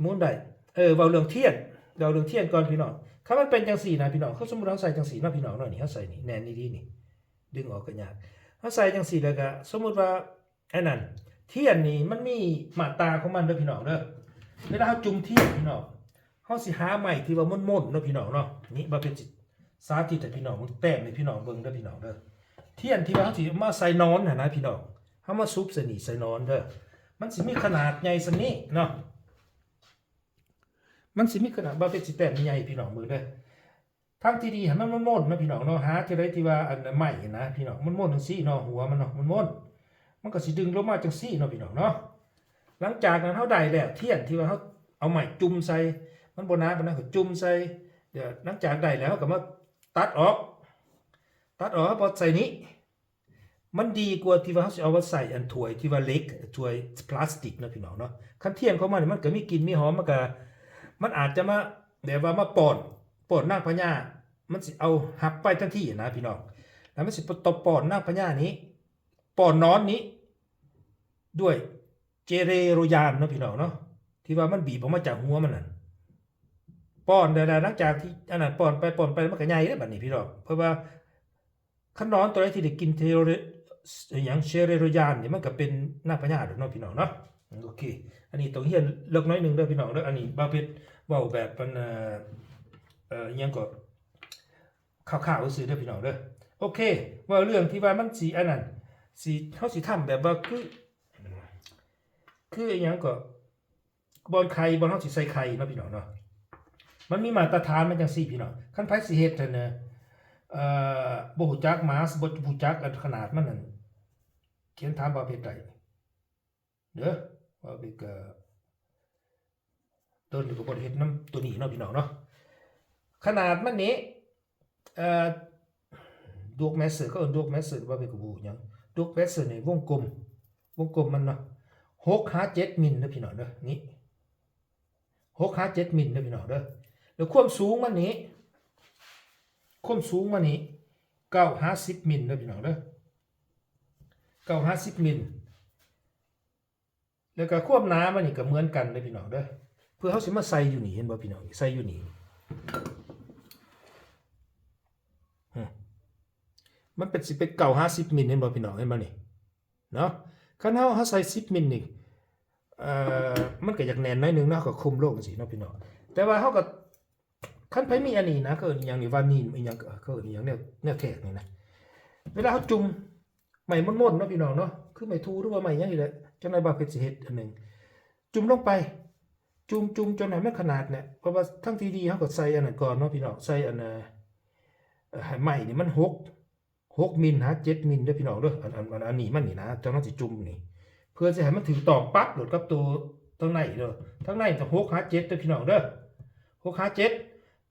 ໝູນໄດ້. ເອີ ເວົ້າເລື່ອງທຽນ ເວົ້າເລື່ອງທຽນກ່ອນພີ່ນ້ອງ. ຄັນມັນເປັນຈັ່ງຊີ້ນະພີ່ນ້ອງ ຄືສົມມຸດເຮົາໃສ່ຈັ່ງຊີ້ເນາະພີ່ນ້ອງເນາະ ນີ້ເຮົາໃສ່ນີ້ ແໜ້ນດີໆ ນີ້ ດຶງອອກກໍຍາກ. ເຮົາໃສ່ຈັ່ງຊີ້ແລ້ວກໍ ສົມມຸດວ່າ ອັນນັ້ນ ທຽນນີ້ມັນມີມາດຕາຂອງມັນເດີພີ່ນ້ອງເດີ. ເວລາເຮົາຈຸ່ມທຽນພີ່ນ້ອງ ເຮົາຊິຫາໄມ້ທີ່ວ່າມົນໆເນາະພີ່ນ້ອງເນາະ. ນີ້ບ່າວເພັດຊິສາທິດໃຫ້ພີ່ນ້ອງເບິ່ງ ແຕ້ມໃຫ້ພີ່ນ້ອງເບິ່ງເດີພີ່ນ້ອງເດີ. ທຽນທີ່ວ່າເຮົາຊິມາໃສ່ໜອນຫັ້ນນະພີ່ນ້ອງ ເຮົາມາສຸບໃສ່ນີ້ ໃສ່ໜອນເດີ. ມັນຊິມີຂະໜາດໃຫຍ່ສ່ຳນີ້ເນາະ ມັນຊິມີຂະໜາດ ບ່າວເພັດຊິແຕ້ມໃຫຍ່ໃຫ້ພີ່ນ້ອງເບິ່ງເດີ. ທາງທີ່ດີໃຫ້ມັນມົນໆເນາະພີ່ນ້ອງເນາະ ຫາເທື່ອໃດທີ່ວ່າອັນໄມ້ນະພີ່ນ້ອງ ມັນມົນຈັ່ງຊີ້ເນາະ ຫົວມັນເນາະ ມັນມົນ ມັນກໍຊິດຶງລົງມາຈັ່ງຊີ້ເນາະພີ່ນ້ອງເນາະ. ຫຼັງຈາກນັ້ນເຮົາໄດ້ແລ້ວ ທຽນທີ່ວ່າເຮົາເອົາໄມ້ຈຸ່ມໃສ່ ມັນບໍ່ໜາປານໃດ ເຮົາກໍຈຸ່ມໃສ່. ດຽວຫຼັງຈາກໄດ້ແລ້ວ ເຮົາກໍມາຕັດອອກ ຕັດອອກ ເຮົາບໍ່ໃສ່ນີ້ ມັນດີກວ່າທີ່ວ່າເຮົາຊິເອົາມາໃສ່ອັນຖ້ວຍທີ່ວ່າເຫຼັກ ຖ້ວຍພລາສຕິກເນາະພີ່ນ້ອງເນາະ. ຄັນທຽນຂອງມັນນີ້ ມັນກໍມີກິ່ນມີຫອມ ມັນກໍ ມັນອາດຈະມາແບບວ່າມາປ້ອນ ປ້ອນນາງພະຍາ ມັນຊິເອົາຮັບໄປທັນທີນະພີ່ນ້ອງ. ແລ້ວມັນຊິຕ້ອງປ້ອນນາງພະຍານີ້ ປ້ອນໜອນນີ້ດ້ວຍເຈເຣໂຣຢານເນາະພີ່ນ້ອງເນາະ ທີ່ວ່າມັນບີບອອກມາຈາກຫົວມັນນັ້ນ ປ້ອນໄດ້ແລ້ວ. ຫຼັງຈາກທີ່ອັນນັ້ນປ້ອນໄປ ປ້ອນໄປ ມັນກໍໃຫຍ່ເດ້ບັດນີ້ພີ່ນ້ອງ ເພາະວ່າ ຄັນນອນໂຕໃດທີ່ໄດ້ກິນເທໂຣ ອີຫຍັງ ເຊເຣໂຣຢານນີ້ ມັນກໍເປັນນາງພະຍາດເນາະພີ່ນ້ອງເນາະ. ໂອເຄ ອັນນີ້ຕ້ອງຮຽນເລິກໜ້ອຍໜຶ່ງເດີພີ່ນ້ອງເດີ. ອັນນີ້ບ່າວເພັດເວົ້າແບບອັນ ເອີ ເອີ ອີຫຍັງກໍຄ່າວໆຊື່ໆເດີພີ່ນ້ອງເດີ. ໂອເຄ ເວົ້າເລື່ອງທີ່ວ່າມັນຊິອັນນັ້ນ ຊິ ເຮົາຊິທຳແບບວ່າຄື ຄືອີຫຍັງກໍ ບ່ອນໄຂ່ ບ່ອນເຮົາຊິໃສ່ໄຂ່ເນາະພີ່ນ້ອງເນາະ ມັນມີມາດຕະຖານມັນຈັ່ງຊີ້ພີ່ນ້ອງ. ຄັນໃຜຊິເຮັດຫັ້ນນະ ເອີ ບໍ່ຮູ້ຈັກມາສ ບໍ່ຮູ້ຈັກອັນຂະໜາດມັນນັ້ນ ຂຽນຖາມບ່າວເພັດໄດ້ເດີ. ບ່າວເພັດກໍ ຕົວນີ້ກໍບໍ່ໄດ້ເຮັດນຳຕົວນີ້ເນາະພີ່ນ້ອງເນາະ. ຂະໜາດມັນນີ້ ເອີ ດວກແມສເຊີ ເຂົາເອີ້ນດວກແມສເຊີ ວ່າເປັນກະໂບຫຍັງ ດວກແມສເຊີນີ້ ວົງກົມ ວົງກົມມັນເນາະ ຫົກຫາເຈັດມິນເດີພີ່ນ້ອງເດີ. ນີ້ ຫົກຫາເຈັດມິນເດີພີ່ນ້ອງເດີ. ແລ້ວຄວາມສູງມັນນີ້ ຄວາມສູງມັນນີ້ ເກົ້າຫາສິບມິນເດີພີ່ນ້ອງເດີ ເກົ້າຫາສິບມິນ. ແລ້ວກໍຄວາມໜາມັນນີ້ກໍເໝືອນກັນເດີພີ່ນ້ອງເດີ. ເພື່ອເຮົາຊິມາໃສ່ຢູ່ນີ້ ເຫັນບໍ່ພີ່ນ້ອງ ໃສ່ຢູ່ນີ້ ຮະ ມັນເປັນ ຊິເປັນເກົ້າຫາສິບມິນ ເຫັນບໍ່ພີ່ນ້ອງ ເຫັນບໍ່ນີ້ເນາະ. ຄັນເຮົາ ເຮົາໃສ່ສິບມິນນີ້ ເອີ ມັນກໍຢາກແໜ້ນໜ້ອຍໜຶ່ງເນາະ ເຮົາກໍຄຸມລົງຈັ່ງຊີ້ເນາະພີ່ນ້ອງ. ແຕ່ວ່າເຮົາກໍ ຄັນໃຜມີອັນນີ້ນະ ເຂົາເອີ້ນອີ່ຫຍັງນີ້ ວານີນ ອີ່ຫຍັງ ເຂົາເອີ້ນອີ່ຫຍັງ ແນວ ແນວແທກນີ້ນະ ເວລາເຮົາຈຸ່ມໄມ້ມົນໆເນາະພີ່ນ້ອງເນາະ ຄືໄມ້ທູ ຫຼືວ່າໄມ້ຫຍັງນີ້ແຫຼະ. ຈັກໜ້ອຍບ່າວເພັດຊິເຮັດອັນໜຶ່ງ ຈຸ່ມລົງໄປ ຈຸ່ມ ຈຸ່ມຈົນໃຫ້ມັນຂະໜາດແຫຼະ. ເພາະວ່າທາງທີ່ດີເຮົາກໍໃສ່ອັນນັ້ນກ່ອນເນາະພີ່ນ້ອງ ໃສ່ອັນ ເອີ ໃຫ້ໄມ້ນີ້ມັນຫົກ ຫົກມິນຫາເຈັດມິນເດີພີ່ນ້ອງເດີ. ອັນ ອັນ ອັນ ອັນນີ້ມັນນີ້ນະ ເຈົ້ານ້ອງຊິຈຸ່ມນີ້ ເພື່ອຊິໃຫ້ມັນຖືກຕ້ອງປັບໂລດກັບໂຕທາງໃນເດີ. ທາງໃນຕ້ອງຫົກຫາເຈັດເດີພີ່ນ້ອງເດີ ຫົກຫາເຈັດ.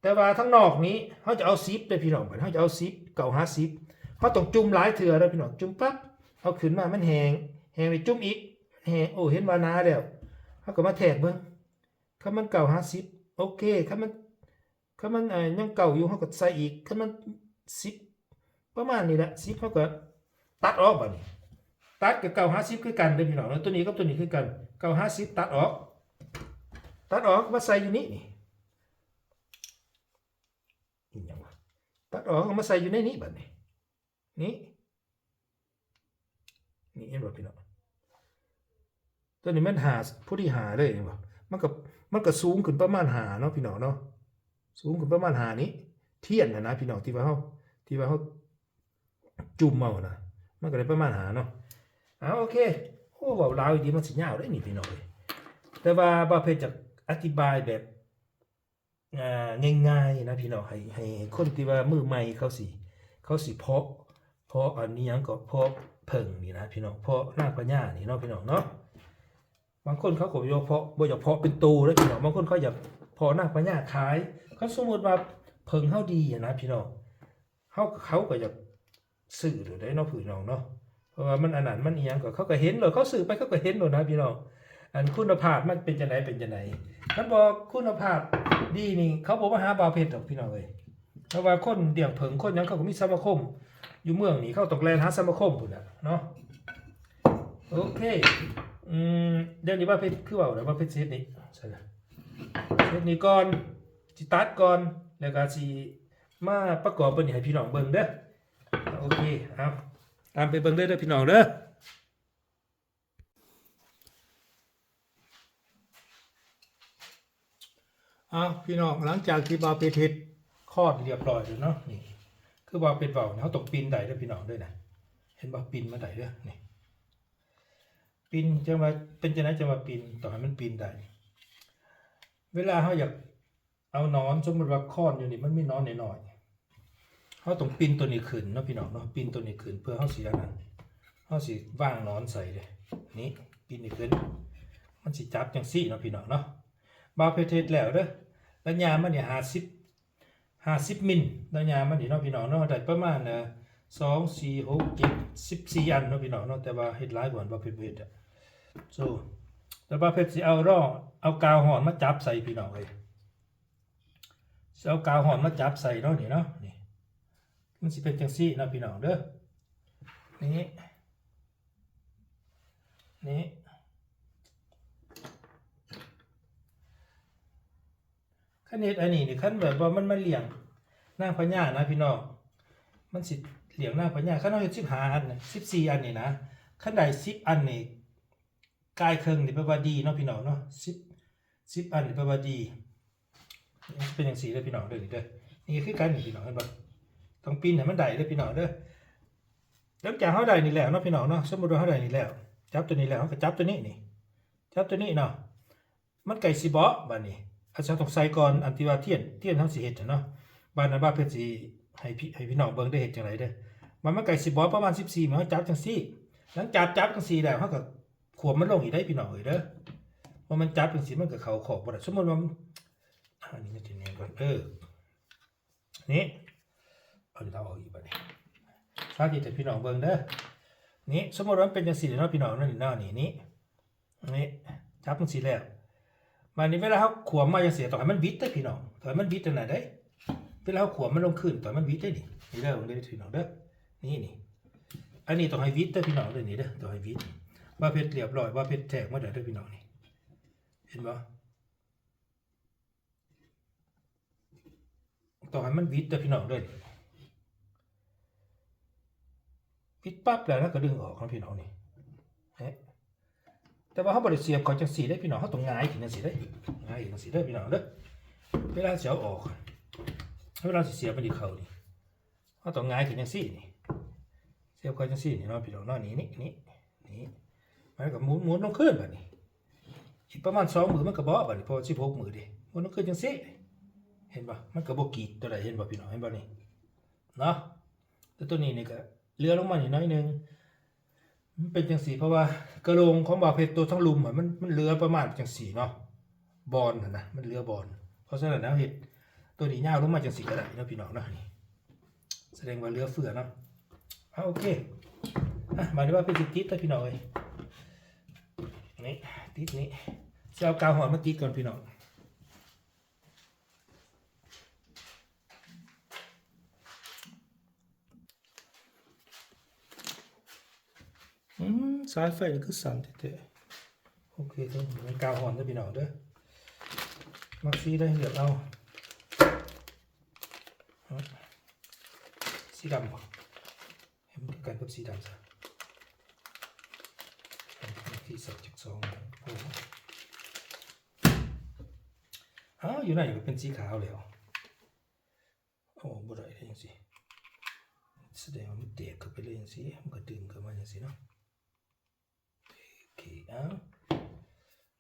ແຕ່ວ່າທາງນອກນີ້ເຮົາຈະເອົາສິບເດີພີ່ນ້ອງ ເຮົາຈະເອົາສິບ ເກົ້າຫາສິບ ເຮົາຕ້ອງຈຸ່ມຫຼາຍເທື່ອເດີພີ່ນ້ອງ. ຈຸ່ມປັບ ເອົາຂຶ້ນມາ ມັນແຫ້ງ ແຫ້ງແລ້ວຈຸ່ມອີກ ແຫ້ງ ໂອ້ ເຫັນວ່າໜາແລ້ວ ເຮົາກໍມາແທກເບິ່ງ ຄັນມັນເກົ້າຫາສິບ ໂອເຄ. ຄັນມັນ ຄັນມັນ ເອີ ຍັງເກົ້າຢູ່ ເຮົາກໍໃສ່ອີກ. ຄັນມັນສິບ ປະມານນີ້ແຫຼະ ສິບ ເຮົາກໍຕັດອອກ. ບາດນີ້ຕັດກໍເກົ້າຫາສິບຄືກັນເດີພີ່ນ້ອງເນາະ. ຕົວນີ້ກັບຕົວນີ້ຄືກັນ ເກົ້າຫາສິບ ຕັດອອກ ຕັດອອກມາໃສ່ຢູ່ນີ້ ນີ້ ອີຫຍັງວະ ຕັດອອກເອົາມາໃສ່ຢູ່ໃນນີ້. ບາດນີ້ ນີ້ ນີ້ເຫັນບໍ່ພີ່ນ້ອງ ຕົວນີ້ແມ່ນຫ້າ ພໍດີຫ້າເລີຍ ເຫັນບໍ່? ມັນກໍ ມັນກໍສູງຂຶ້ນປະມານຫ້າເນາະພີ່ນ້ອງເນາະ ສູງຂຶ້ນປະມານຫ້ານີ້ ທຽນຫັ້ນນະພີ່ນ້ອງ ທີ່ວ່າເຮົາ ທີ່ວ່າເຮົາຈຸ່ມເອົານະ ມັນກໍໄດ້ປະມານຫ້າເນາະ. ເອົາ ໂອເຄ ໂອ ອ້ ເວົ້າລາວອີ່ຫຼີມັນຊິຍາວເດ້ນີ້ພີ່ນ້ອງເອີຍ. ແຕ່ວ່າບ່າວເພັດຈະອະທິບາຍແບບ ອ່າ ງ່າຍໆນະພີ່ນ້ອງ ໃຫ້ ໃຫ້ຄົນທີ່ວ່າມືໃໝ່ເຂົາຊິ ເຂົາຊິເພາະ ເພາະອັນນີ້ຫຍັງເກາະ ເພາະເຜິ້ງນີ້ນະພີ່ນ້ອງ ເພາະນາງພະຍານີ້ເນາະພີ່ນ້ອງເນາະ. ບາງຄົນເຂົາກໍບໍ່ຢາກເພາະ ບໍ່ຢາກເພາະເປັນໂຕເດ້ພີ່ນ້ອງ ບາງຄົນເຂົາຢາກເພາະນາງພະຍາຂາຍ. ຄັນສົມມຸດວ່າເຜິ້ງເຮົາດີຫັ້ນນະພີ່ນ້ອງ ເຮົາ ເຂົາກໍຢາກຊື້ໂລດເດ້ເນາະພີ່ນ້ອງເນາະ ເພາະວ່າມັນອັນນັ້ນມັນອີ່ຫຍັງກໍ ເຂົາກໍເຫັນໂລດ ເຂົາຊື້ໄປເຂົາກໍເຫັນໂລດນະພີ່ນ້ອງ ອັນຄຸນນະພາບມັນເປັນຈັ່ງໃດ ເປັນຈັ່ງໃດ. ຄັນບໍ່ຄຸນນະພາບດີນີ້ ເຂົາບໍ່ມາຫາບ່າວເພັດດອກພີ່ນ້ອງເອີຍ ເພາະວ່າຄົນລ້ຽງເຜິ້ງຄົນຫຍັງ ເຂົາກໍມີສະມາຄົມ ຢູ່ເມືອງນີ້ ເຂົາຕ້ອງແລ່ນຫາສະມາຄົມພຸ້ນນະເນາະ. ໂອເຄ ອືມ ດຽວນີ້ບ່າວເພັດຄືເວົ້າແລ້ວ ບ່າວເພັດຊິເຮັດນີ້ ໃສ່ລະ ເຮັດນີ້ກ່ອນ ຊິຕັດກ່ອນ ແລ້ວກໍຊິມາປະກອບເບິ່ງນີ້ໃຫ້ພີ່ນ້ອງເບິ່ງເດີ. ໂອເຄ ເອົາ ຕາມໄປເບິ່ງເລີຍເດີພີ່ນ້ອງເດີ. ເອົາ ພີ່ນ້ອງ ຫຼັງຈາກທີ່ບ່າວເພັດເຮັດຄອນລຽບຮ້ອຍແລ້ວເນາະ ນີ້ ຄືບ່າວເພັດເວົ້າ ເຮົາຕ້ອງປິ່ນໄດ້ເດີພີ່ນ້ອງເດີນະ ເຫັນບໍ່ ປິ່ນມາໄດ້ເດີ ນີ້ ປິ່ນ ຈັ່ງວ່າ ເປັນຈັ່ງໃດຈັ່ງວ່າປິ່ນ ຕ້ອງໃຫ້ມັນປິ່ນໄດ້. ເວລາເຮົາຢາກ ເອົາໜອນ ສົມມຸດວ່າຄອນຢູ່ນີ້ມັນມີໜອນນ້ອຍໆ ເຮົາຕ້ອງປິ່ນໂຕນີ້ຂຶ້ນເນາະພີ່ນ້ອງເນາະ ປິ່ນໂຕນີ້ຂຶ້ນ ເພື່ອເຮົາຊິອັນນັ້ນ ເຮົາຊິວາງໜອນໃສ່ເດ້ ນີ້ ປິ່ນນີ້ຂຶ້ນ ມັນຊິຈັບຈັ່ງຊີ້ເນາະພີ່ນ້ອງເນາະ. ບ່າວເພັດເຮັດແລ້ວເດີ ໄລຍະມັນນີ້ຫ້າສິບ ຫ້າສິບມິນ ໄລຍະມັນນີ້ເນາະພີ່ນ້ອງເນາະ ໄດ້ປະມານ ເອີ ສອງ ສີ່ ຫົກ ເຈັດ ສິບສີ່ອັນເນາະພີ່ນ້ອງເນາະ ແຕ່ວ່າເຮັດຫຼາຍກວ່າບ່າວເພັດເຮັດ ໂຊ ແຕ່ບ່າວເພັດຊິເອົາລໍ ເອົາກາວຮ້ອນມາຈັບໃສ່ພີ່ນ້ອງເອີຍ. ຊິເອົາກາວຮ້ອນມາຈັບໃສ່ເນາະ ນີ້ເນາະ ນີ້ ມັນຊິເປັນຈັ່ງຊີ້ເນາະພີ່ນ້ອງເດີ ນີ້ ນີ້ ຄັນເຮັດອັນນີ້ນີ້ ຄັນແບບວ່າມັນມາລ້ຽງນາງພະຍານະພີ່ນ້ອງ ມັນຊິລ້ຽງນາງພະຍາ ຄັນເຮົາເຮັດສິບຫ້າອັນນະ ສິບສີ່ອັນນີ້ນະ ຄັນໄດ້ສິບອັນນີ້ ກາຍເຄິ່ງນີ້ແປວ່າດີເນາະພີ່ນ້ອງເນາະ ສິບ ສິບອັນນີ້ແປວ່າດີ ເປັນຈັ່ງຊີ້ເດີພີ່ນ້ອງເດີ ນີ້ເດີ ນີ້ຄືກັນນີ້ພີ່ນ້ອງ ເຫັນບໍ່ ຕ້ອງປິ່ນໃຫ້ມັນໄດ້ເດີພີ່ນ້ອງເດີ. ຫຼັງຈາກເຮົາໄດ້ນີ້ແລ້ວເນາະພີ່ນ້ອງເນາະ ສົມມຸດວ່າເຮົາໄດ້ນີ້ແລ້ວ ຈັບໂຕນີ້ແລ້ວ ເຮົາກໍຈັບໂຕນີ້ນີ້ ຈັບໂຕນີ້ເນາະ ມັນໃກ້ຊິເບາະບາດນີ້ ເຮົາຕ້ອງໃສ່ກ່ອນ ອັນທີ່ວ່າທຽນ ທຽນເຮົາຊິເຮັດຫັ້ນເນາະ. ບາດນັ້ນບ່າວເພັດຊິໃຫ້ພີ່ ໃຫ້ພີ່ນ້ອງເບິ່ງເດີ ເຮັດຈັ່ງໃດເດີ ບາດມັນໃກ້ຊິເບາະປະມານສິບສີ່ມື້ ເຮົາຈັບຈັ່ງຊີ້ ຫຼັງຈາກຈັບຈັ່ງຊີ້ແລ້ວ ເຮົາກໍ ຂວມມັນລົງອີກໄດ໋ພີ່ນ້ອງເອີຍເດີ ເພາະມັນຈັບຈັ່ງຊີ້ມັນກໍເຂົ້າຄອກບໍ່ໄດ້. ສົມມຸດວ່າ ອັນນີ້ມັນຊິແນມກ່ອນ ເອີ ນີ້ ເອົານີ້ເອົາອອກອີກບາດນີ້ ສາທິດໃຫ້ພີ່ນ້ອງເບິ່ງເດີ. ນີ້ ສົມມຸດວ່າມັນເປັນຈັ່ງຊີ້ເນາະພີ່ນ້ອງເນາະ ນີ້ເນາະ ນີ້ ນີ້ ນີ້ ຈັບຈັ່ງຊີ້ແລ້ວ ບາດນີ້ເວລາເຮົາຂວມມາຈັ່ງຊີ້ ຕ້ອງໃຫ້ມັນບິດເດີພີ່ນ້ອງ ຕ້ອງໃຫ້ມັນບິດອັນນັ້ນເດ້ ເວລາເຮົາຂວມມັນລົງຄືນ ຕ້ອງໃຫ້ມັນບິດເດ້ນີ້ ນີ້ເດີ ເບິ່ງເດີພີ່ນ້ອງເດີ ນີ້ ນີ້ ອັນນີ້ຕ້ອງໃຫ້ຫວິດເດີພີ່ນ້ອງເດີ ນີ້ເດີ ຕ້ອງໃຫ້ຫວິດ. ບ່າວເພັດລຽບຮ້ອຍ ບ່າວເພັດແທກມາແລ້ວເດີພີ່ນ້ອງ ນີ້ ເຫັນບໍ່ ຕ້ອງໃຫ້ມັນຫວິດເດີພີ່ນ້ອງເດີ ຫວິດປັບແລ້ວນະ ກໍດຶງອອກເນາະພີ່ນ້ອງ ນີ້ ເຫັນ ແຕ່ວ່າເຮົາບໍ່ໄດ້ສຽບເຂົ້າຈັ່ງຊີ້ເດ້ພີ່ນ້ອງ ເຮົາຕ້ອງຫງາຍຂຶ້ນຈັ່ງຊີ້ເດ້ ຫງາຍຂຶ້ນຈັ່ງຊີ້ເດີພີ່ນ້ອງເດີ. ເວລາເຮົາຊິເອົາອອກ ເວລາເຮົາຊິສຽບມັນຊິເຂົ້ານີ້ ເຮົາຕ້ອງຫງາຍຂຶ້ນຈັ່ງຊີ້ນີ້ ສຽບເຂົ້າຈັ່ງຊີ້ນີ້ເນາະພີ່ນ້ອງເນາະ ນີ້ ນີ້ ນີ້ ນີ້ ມັນກໍໝູນ ໝູນລົງຄືນບາດນີ້ ອີກປະມານສອງມື້ມັນກໍເບາະບາດນີ້ ເພາະວ່າສິບຫົກມື້ເດ້ ໝູນລົງຄືນຈັ່ງຊີ້ ເຫັນບໍ່ ມັນກໍບໍ່ກີດຕົວໃດ ເຫັນບໍ່ພີ່ນ້ອງ ເຫັນບໍ່ນີ້ເນາະ. ແຕ່ຕົວນີ້ນີ້ກໍເຫຼືອລົງມານີ້ໜ້ອຍໜຶ່ງ ມັນເປັນຈັ່ງຊີ້ ເພາະວ່າກະໂຫຼງຂອງບ່າວເພັດຕົວທາງລຸ່ມຫັ້ນ ມັນ ມັນເຫຼືອປະມານຈັ່ງຊີ້ເນາະ ບ່ອນຫັ້ນນະ ມັນເຫຼືອບ່ອນ. ເພາະສະນັ້ນເຮົາເຮັດຕົວນີ້ຍາວລົງມາຈັ່ງຊີ້ກໍໄດ້ເນາະພີ່ນ້ອງເນາະ ນີ້ ສະແດງວ່າເຫຼືອເຟືອເນາະ. ເອົາ ໂອເຄ ອ່ະ ບາດນີ້ວ່າເປັນຊິຕິດແລ້ວພີ່ນ້ອງເອີຍ ນີ້ ຕິດນີ້ ຊິເອົາກາວຮ້ອນມາຕິດກ່ອນພີ່ນ້ອງ. ອືມ ສາຍໄຟນີ້ຄືສັ່ນແທ້ໆ. ໂອເຄ ເດີ ມັນກາວຮ້ອນເດີພີ່ນ້ອງເດີ ມັກສີໃດເລືອກເອົາ ສີດຳບໍ່ ໃຫ້ມັນຄືກັນກັບສີດຳຊະ ທີ່ໃສ່ຈັກສອງ ໂອ້ ອ້າວ ຢູ່ໃນກໍເປັນສີຂາວແລ້ວ. ເອົາອອກບໍ່ໄດ້ເດ້ຈັ່ງຊີ້ ສະແດງວ່າມັນແຕກເຂົ້າໄປເລີຍຈັ່ງຊີ້ ມັນກໍດຶງເຂົ້າມາຈັ່ງຊີ້ເນາະ. ໂອເຄ ເອົາ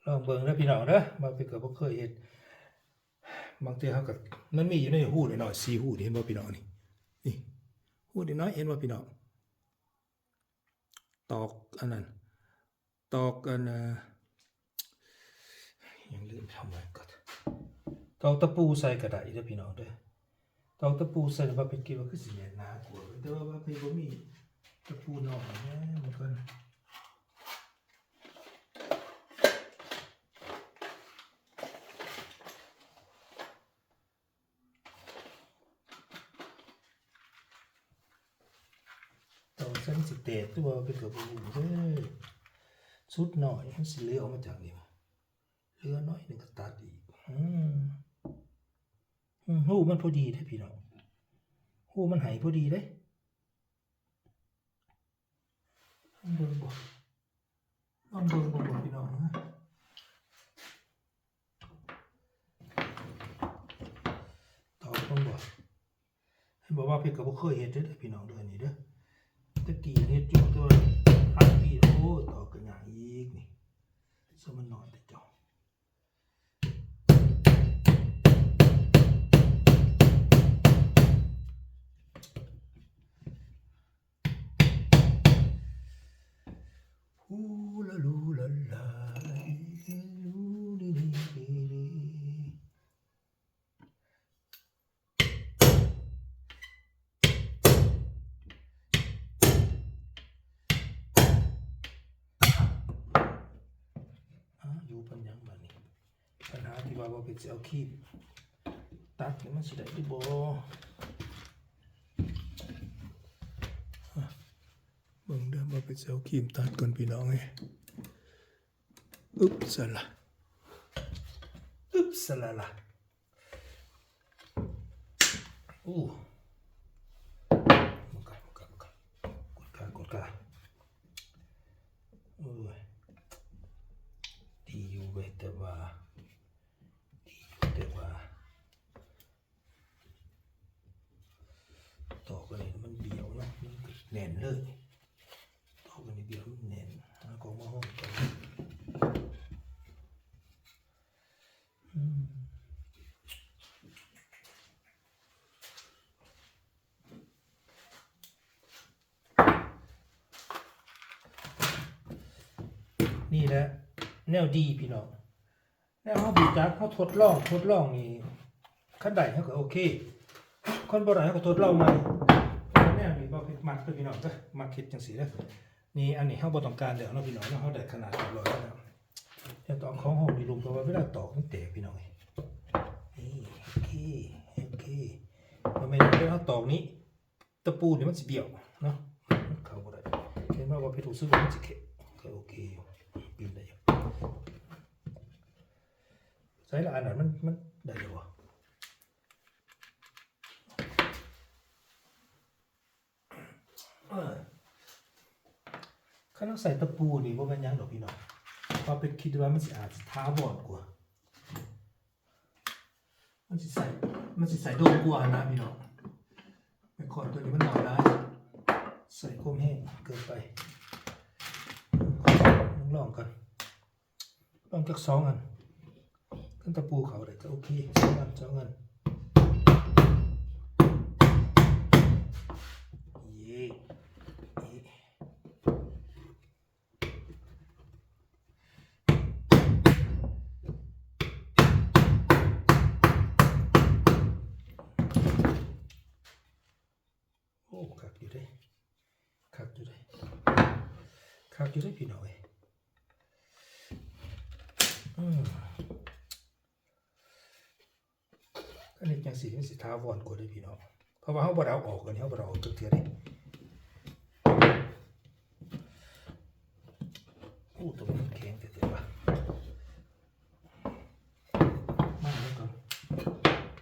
ລອງເບິ່ງເດີພີ່ນ້ອງເດີ ບ່າວເປັກກໍບໍ່ເຄີຍເຮັດ. ບາງເທື່ອເຮົາກໍ ມັນມີຢູ່ໃນຮູນ້ອຍໆ ສີ່ຮູນີ້ ເຫັນບໍ່ພີ່ນ້ອງນີ້? ນີ້ ຮູນ້ອຍໆ ເຫັນບໍ່ພີ່ນ້ອງ? ຕອກອັນນັ້ນ ຕອກອັນ ເອີ ຍັງລືມທຳໄວ້ກ່ອນ ຕອກຕະປູໃສ່ກໍໄດ້ເດີພີ່ນ້ອງເດີ. ຕອກຕະປູໃສ່ ແຕ່ວ່າເປັນຄິດວ່າຄືຊິແໜ້ນໜາກວ່າ ແຕ່ວ່າເປັນບໍ່ມີຕະປູນ້ອຍແນ່ ມັນກໍ ຕອກໃສ່ມັນຊິແຕກ ຫຼືວ່າເປັນກະບໍ່ຮູ້ເດີ. ສຸດໜ້ອຍມັນຊິເຫຼືອອອກມາຈາກນີ້ ເຫຼືອໜ້ອຍໜຶ່ງກໍຕັດອີກ. ອືມ ອືມ ຮູມັນພໍດີເດ້ພີ່ນ້ອງ ຮູມັນໃຫ້ພໍດີເດ້. ລອງເບິ່ງບໍ່ ລອງເບິ່ງບໍ່ພີ່ນ້ອງເອີຍ ຕອກເບິ່ງບໍ່. ເຫັນບໍ່ວ່າເປັກກໍບໍ່ເຄີຍເຮັດເດີພີ່ນ້ອງເດີ ອັນນີ້ເດີ. ແຕ່ກີ້ເຮັດຢູ່ ແຕ່ວ່າອັດປີ ໂອ້ຍ ຕອກກໍຍາກອີກນີ້ ສ່ວນມັນນ້ອຍແຕ່ເຈົ້າ. ອາ ຢູ່ປານຫຍັງບາດນີ້? ບັນຫາທີ່ວ່າ ວ່າເປັນຊິເອົາຄີມຕັດນີ້ ມັນຊິໄດ້ຫຼືບໍ່? ອາ ເບິ່ງເດີ ວ່າເປັນຊິເອົາຄີມຕັດກ່ອນ ພີ່ນ້ອງເອີຍ. ອຶບສະລະ ອຶບສະລະລະ. ໂອ້ ກົດກາ ກົດກາ ກົດກາ ກົດກາ. ໂອ້ຍ ດີຢູ່ເວີຍ ແຕ່ວ່າ ດີຢູ່ ແຕ່ວ່າ ຕອກອັນນີ້ມັນບ້ຽວເນາະ ມັນແໜ້ນເລີຍ. ຕອກອັນນີ້ບ້ຽວ ມັນແໜ້ນ ເອົາຂອງມາຫ້ອຍກ່ອນ. ອືມ ນີ້ແຫຼະແນວດີພີ່ນ້ອງ ແນວເຮົາຮູ້ຈັກ ເຮົາທົດລອງ ທົດລອງນີ້ ຄັນໄດ້ເຮົາກໍໂອເຄ ຄັນບໍ່ໄດ້ເຮົາກໍທົດລອງໃໝ່. ແນວນີ້ບໍ່ ມັກເດີພີ່ນ້ອງເດີ ມັກເຮັດຈັ່ງຊີ້ເດີ. ນີ້ ອັນນີ້ເຮົາບໍ່ຕ້ອງການແລ້ວເນາະພີ່ນ້ອງເນາະ ເຮົາໄດ້ຂະໜາດຮຽບຮ້ອຍແລ້ວ. ແລ້ວຕ້ອງເອົາຂອງຫ້ອງນີ້ລົງ ເພາະວ່າເວລາຕອກມັນແຕກພີ່ນ້ອງເອີຍ. ນີ້ ໂອເຄ ໂອເຄ ບໍ່ແມ່ນເວລາເຮົາຕອກນີ້ ຕະປູນີ້ມັນຊິບ້ຽວເນາະ ເຂົ້າບໍ່ໄດ້. ເຫັນບໍ່ວ່າເປັນຮູ້ສຶກວ່າມັນຊິແຂງ ກໍໂອເຄຢູ່ ປິ່ນໄດ້ຢູ່. ໃສ່ລະ ອັນນັ້ນມັນ ມັນໄດ້ຢູ່ບໍ່? ເອີ ຄັນເຮົາໃສ່ຕະປູນີ້ບໍ່ແມ່ນຫຍັງດອກພີ່ນ້ອງ ເພາະເປັນຄິດວ່າມັນຊິອາດຊິຖາວອນກວ່າ ມັນຊິໃສ່ ມັນຊິໃສ່ດົນກວ່າຫັ້ນນະພີ່ນ້ອງ. ໄມ້ຄ້ອນຕົວນີ້ມັນໜ້ອຍຫຼາຍ ໃສ່ຄວາມແຮງເກີນໄປ. ລອງກ່ອນ ລອງຈັກສອງອັນ ຄັນຕະປູເຂົ້າໄດ້ກໍໂອເຄ ສອງອັນ ສອງອັນ. ເຢ້ ເຢ້ ໂອ້ ຄັກຢູ່ເດ້ ຄັກຢູ່ເດ້ ຄັກຢູ່ເດ້ພີ່ນ້ອງເອີຍ. ອືມ ອັນນີ້ຈັ່ງຊີ້ມັນຊິຖາວອນກວ່າເດ້ພີ່ນ້ອງ ເພາະວ່າເຮົາບໍ່ໄດ້ເອົາອອກ ອັນນີ້ເຮົາບໍ່ໄດ້ເອົາອອກຈັກເທື່ອເດ້. ໂອ້ ຕົວນີ້ມັນແຂງແທ້ໆວ່າ ມາແລ້ວກໍ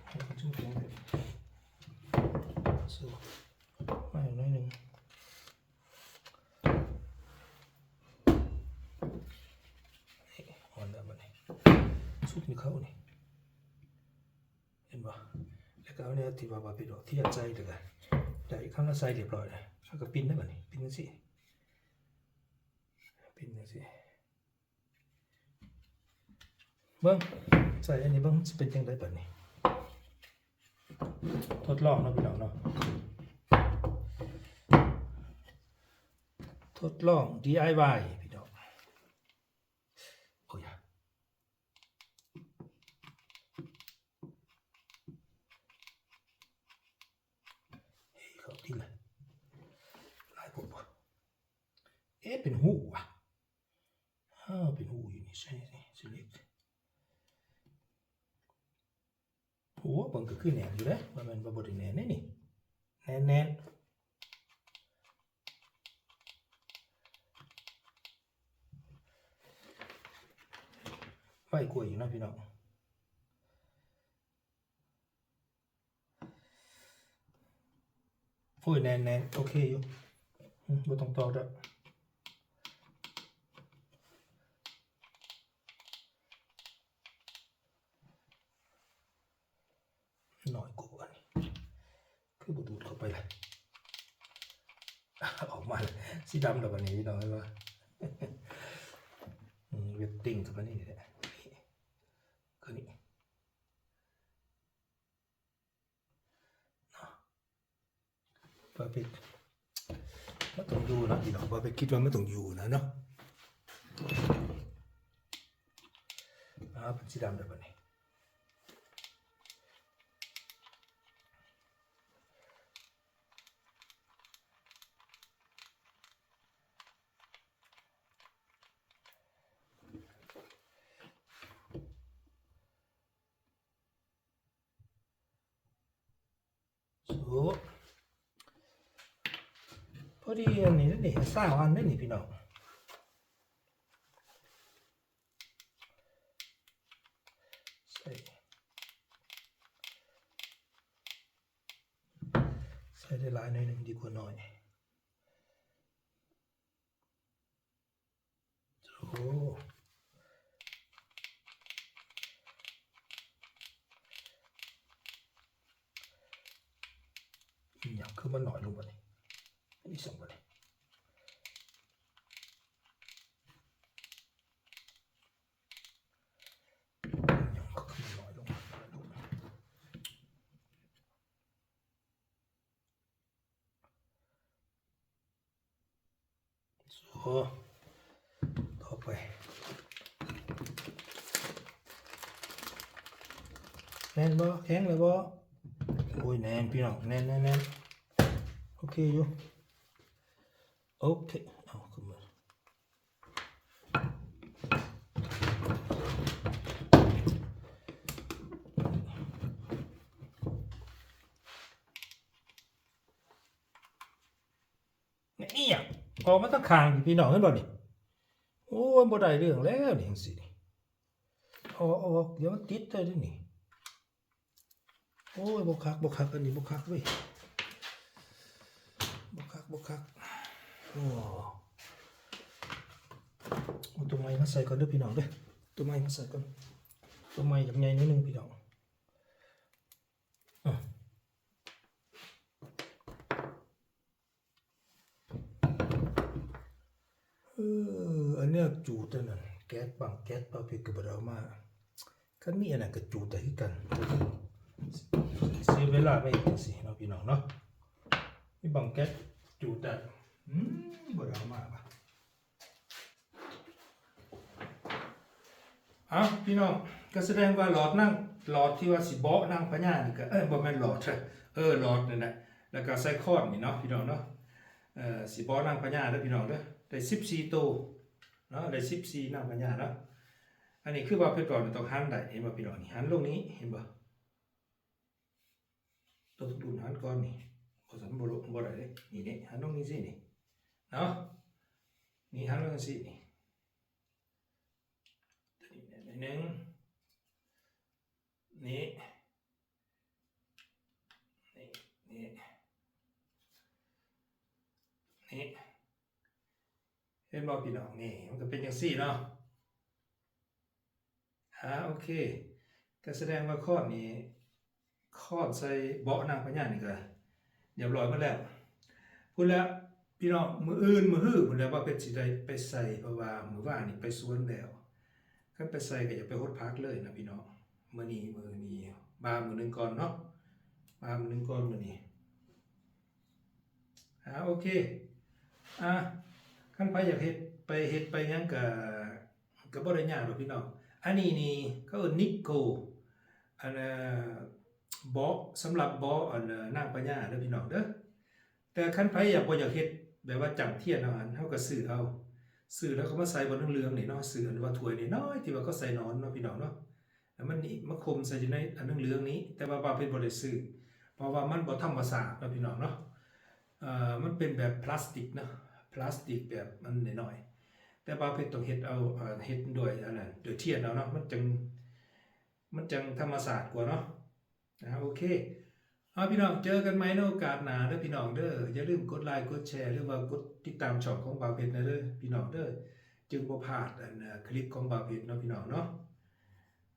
ໃຫ້ມັນຊຸ່ມແຂງເດີ ມາອີກໜ້ອຍໜຶ່ງ. ນີ້ ອ່ອນແລ້ວບັດນີ້ ຊຸບນີ້ເຂົ້ານີ້ ເຫັນບໍ່? ແລ້ວກໍເອົາແນວທີ່ວ່າ ວ່າເປັນດອກທຽນໃສ່ ແລ້ວກໍໄດ້ຄຳລະໃສ່ຮຽບຮ້ອຍແລ້ວ ເຮົາກໍປິ່ນໄດ້ບັດນີ້ ປິ່ນຈັ່ງຊີ້ ປິ່ນຈັ່ງຊີ້. ເບິ່ງ ໃສ່ອັນນີ້ເບິ່ງ ມັນຊິເປັນຈັ່ງໃດບາດນີ້. ທົດລອງເນາະພີ່ນ້ອງເນາະ ທົດລອງດີໄອວາຍພີ່ນ້ອງ. ໂອ້ຍ ເອີ ເຂົ້າຕິລະ ຫຼາຍໂພດບໍ່? ເອະ ເປັນຮູຫວະ. ອ້າວ ເປັນຮູຢູ່ນີ້ ໃສ່ select. ໂອ້ ເບິ່ງກໍຄືແໜ້ນຢູ່ເດ້ ວ່າແມ່ນວ່າບໍ່ໄດ້ແໜ້ນເດ້ນີ້ ແໜ້ນໆ. ໄວກວ່າຢູ່ນະພີ່ນ້ອງ. ໂອ້ຍ ແໜ້ນໆ ໂອເຄຢູ່ ອືມ ບໍ່ຕ້ອງຕອກດອກ. ໜ້ອຍກວ່າອັນນີ້ ຄືບໍ່ດູດເຂົ້າໄປລະ ອອກມາລະ ສີດຳດອກອັນນີ້ພີ່ນ້ອງ ເຫັນບໍ່? ອືມ ເວັດຕິງເຂົ້າໄປນີ້ແຫຼະ ຄືນີ້ ເນາະ. ບ່າວເປັກ ມັນຕ້ອງຢູ່ນະພີ່ນ້ອງ ບ່າວເປັກຄິດວ່າມັນຕ້ອງຢູ່ນະເນາະ. ອ້າວ ເປັນສີດຳແລ້ວບາດນີ້. ໂອ້ ພໍດີອັນນີ້ເດ້ນີ້ ຊາວອັນເດ້ນີ້ພີ່ນ້ອງ. ໃສ່ ໃສ່ໄດ້ຫຼາຍໜ້ອຍໜຶ່ງດີກວ່າໜ້ອຍ. ໂອ້ ອີຫຍັງຄືມັນໜ້ອຍລົງບາດນີ້? ອັນນີ້ສ່ອງບາດນີ້ ອີຫຍັງຄືມັນໜ້ອຍລົງ ໜ້ອຍລົງ. ໂອ້ ຕໍ່ໄປ ແໜ້ນບໍ່? ແຂງແລ້ວບໍ່? ໂອ້ຍ ແໜ້ນພີ່ນ້ອງ ແໜ້ນໆໆ ໂອເຄຢູ່ ໂອເຄ ເອົາຂຶ້ນມາ. ອີ່ຫຍັງ ອອກມາທາງຂ້າງນີ້ ພີ່ນ້ອງເຫັນບໍ່ນີ້? ໂອ້ຍ ບໍ່ໄດ້ເລື່ອງແລ້ວນີ້ ຈັ່ງຊີ້ນີ້ ອອກ ອອກ ດຽວມັນຕິດໄດ້ເດ້ນີ້. ໂອ້ຍ ບໍ່ຄັກ ບໍ່ຄັກ ອັນນີ້ບໍ່ຄັກເວີຍ ບໍ່ຄັກ ບໍ່ຄັກ. ໂອ້ ເອົາຕົວໃໝ່ມາໃສ່ກ່ອນເດີພີ່ນ້ອງເດີ ຕົວໃໝ່ມາໃສ່ກ່ອນ ຕົວໃໝ່ຢາກໃຫຍ່ໜ້ອຍໜຶ່ງພີ່ນ້ອງ. ເອີ ອັນເນີ້ຍຈູດອັນນັ້ນ ແກັດ ບັ້ງແກັດ ບ່າວເປັກກໍບໍ່ໄດ້ເອົາມາ ຄັນມີອັນນັ້ນກໍຈູດໄດ້ຄືກັນ. ເສຍເວລາໄປຈັ່ງຊີ້ເນາະ ພີ່ນ້ອງເນາະ ມີບັ້ງແກັດຈູດໄດ້ ອືມ ບໍ່ໄດ້ເອົາມາຫວາ. ເອົາ ພີ່ນ້ອງ ກໍສະແດງວ່າຫຼອດນາງ ຫຼອດທີ່ວ່າຊິເບາະນາງພະຍານີ້ກໍ ເອີ ບໍ່ແມ່ນຫຼອດ ເອີ ຫຼອດນັ້ນແຫຼະ ແລ້ວກໍໄຊຄອນນີ້ເນາະ ພີ່ນ້ອງເນາະ ເອີ ຊິເບາະນາງພະຍາເດີພີ່ນ້ອງເດີ ໄດ້ສິບສີ່ໂຕເນາະ ໄດ້ສິບສີ່ນາງພະຍາເນາະ. ອັນນີ້ຄືວ່າເພິ່ນບອກນີ້ຕ້ອງຫັນໄດ້ ເຫັນບໍ່ພີ່ນ້ອງ ນີ້ຫັນລົງນີ້ ເຫັນບໍ່? ຕົວດຸນຫັນກ່ອນນີ້ ບໍ່ຊັ້ນບໍ່ລົງ ບໍ່ໄດ້ເດ້ ນີ້ເດ້ ຫັນລົງຈັ່ງຊີ້ນີ້ເນາະ ນີ້ຫັນລົງຈັ່ງຊີ້ນີ້ ຕົວນີ້ໜ້ອຍໜຶ່ງ ນີ້ ນີ້ ນີ້ ນີ້ ເຫັນບໍ່ພີ່ນ້ອງ? ນີ້ ມັນກໍເປັນຈັ່ງຊີ້ເນາະ. ອາ ໂອເຄ ກໍສະແດງວ່າຄ້ອນນີ້ ຄ້ອນໃສ່ເບາະນາງພະຍານີ້ກໍຮຽບຮ້ອຍໝົດແລ້ວ ພຸ້ນແຫຼະພີ່ນ້ອງ. ມື້ອື່ນມື້ຮືພຸ້ນແຫຼະ ບ່າວເປັກຊິໄດ້ໄປໃສ່ ເພາະວ່າມື້ວານນີ້ໄປສວນແລ້ວ ຄັນໄປໃສ່ກໍຢ່າໄປຫົດຜັກເລີຍນະພີ່ນ້ອງ. ມື້ນີ້ ມື້ນີ້ບາມື້ໜຶ່ງກ່ອນເນາະ ບາມື້ໜຶ່ງກ່ອນມື້ນີ້. ອ່າ ໂອເຄ ອ່າ ຄັນໃຜຢາກເຮັດ ໄປເຮັດໄປຫຍັງກະ ກະບໍ່ໄດ້ຍາກດອກພີ່ນ້ອງ. ອັນນີ້ນີ້ເຂົາເອີ້ນນິກໂກ ອັນ ເອີ ເບາະ ສຳລັບເບາະ ອັນ ນາງພະຍາເດີພີ່ນ້ອງເດີ. ແຕ່ຄັນໃຜຢາກ ບໍ່ຢາກເຮັດແບບວ່າຈ້ຳທຽນເນາະ ອັນ ເຮົາກໍຊື້ເອົາ ຊື້ແລ້ວກໍມາໃສ່ບ່ອນເຫຼືອງໆນີ້ເນາະ ຊື້ອັນວ່າຖ້ວຍນ້ອຍໆ ທີ່ວ່າເຂົາໃສ່ໜອນເນາະພີ່ນ້ອງເນາະ ແລ້ວມັນນີ້ມາຄົມໃສ່ຢູ່ໃນອັນເຫຼືອງໆນີ້. ແຕ່ວ່າບ່າວເພັດບໍ່ໄດ້ຊື້ ເພາະວ່າມັນບໍ່ທຳມະຊາດເນາະພີ່ນ້ອງເນາະ. ເອີ ມັນເປັນແບບພລາສຕິກເນາະ ພລາສຕິກແບບມັນນ້ອຍໆ. ແຕ່ບ່າວເພັດຕ້ອງເຮັດເອົາ ເອີ ເຮັດດ້ວຍອັນນັ້ນ ດ້ວຍທຽນເອົາເນາະ ມັນຈັ່ງ ມັນຈັ່ງທຳມະຊາດກວ່າເນາະ. ອ່າ ໂອເຄ ເອົາ ພີ່ນ້ອງ ເຈີກັນໃໝ່ໃນໂອກາດໜ້າເດີພີ່ນ້ອງເດີ. ຢ່າລືມກົດໄລ ກົດແຊ ຫຼືວ່າກົດຕິດຕາມຊ່ອງຂອງບ່າວເພັດນະເດີພີ່ນ້ອງເດີ ຈຶ່ງບໍ່ພາດອັນ ເອີ ຄລິບຂອງບ່າວເພັດເນາະພີ່ນ້ອງເນາະ.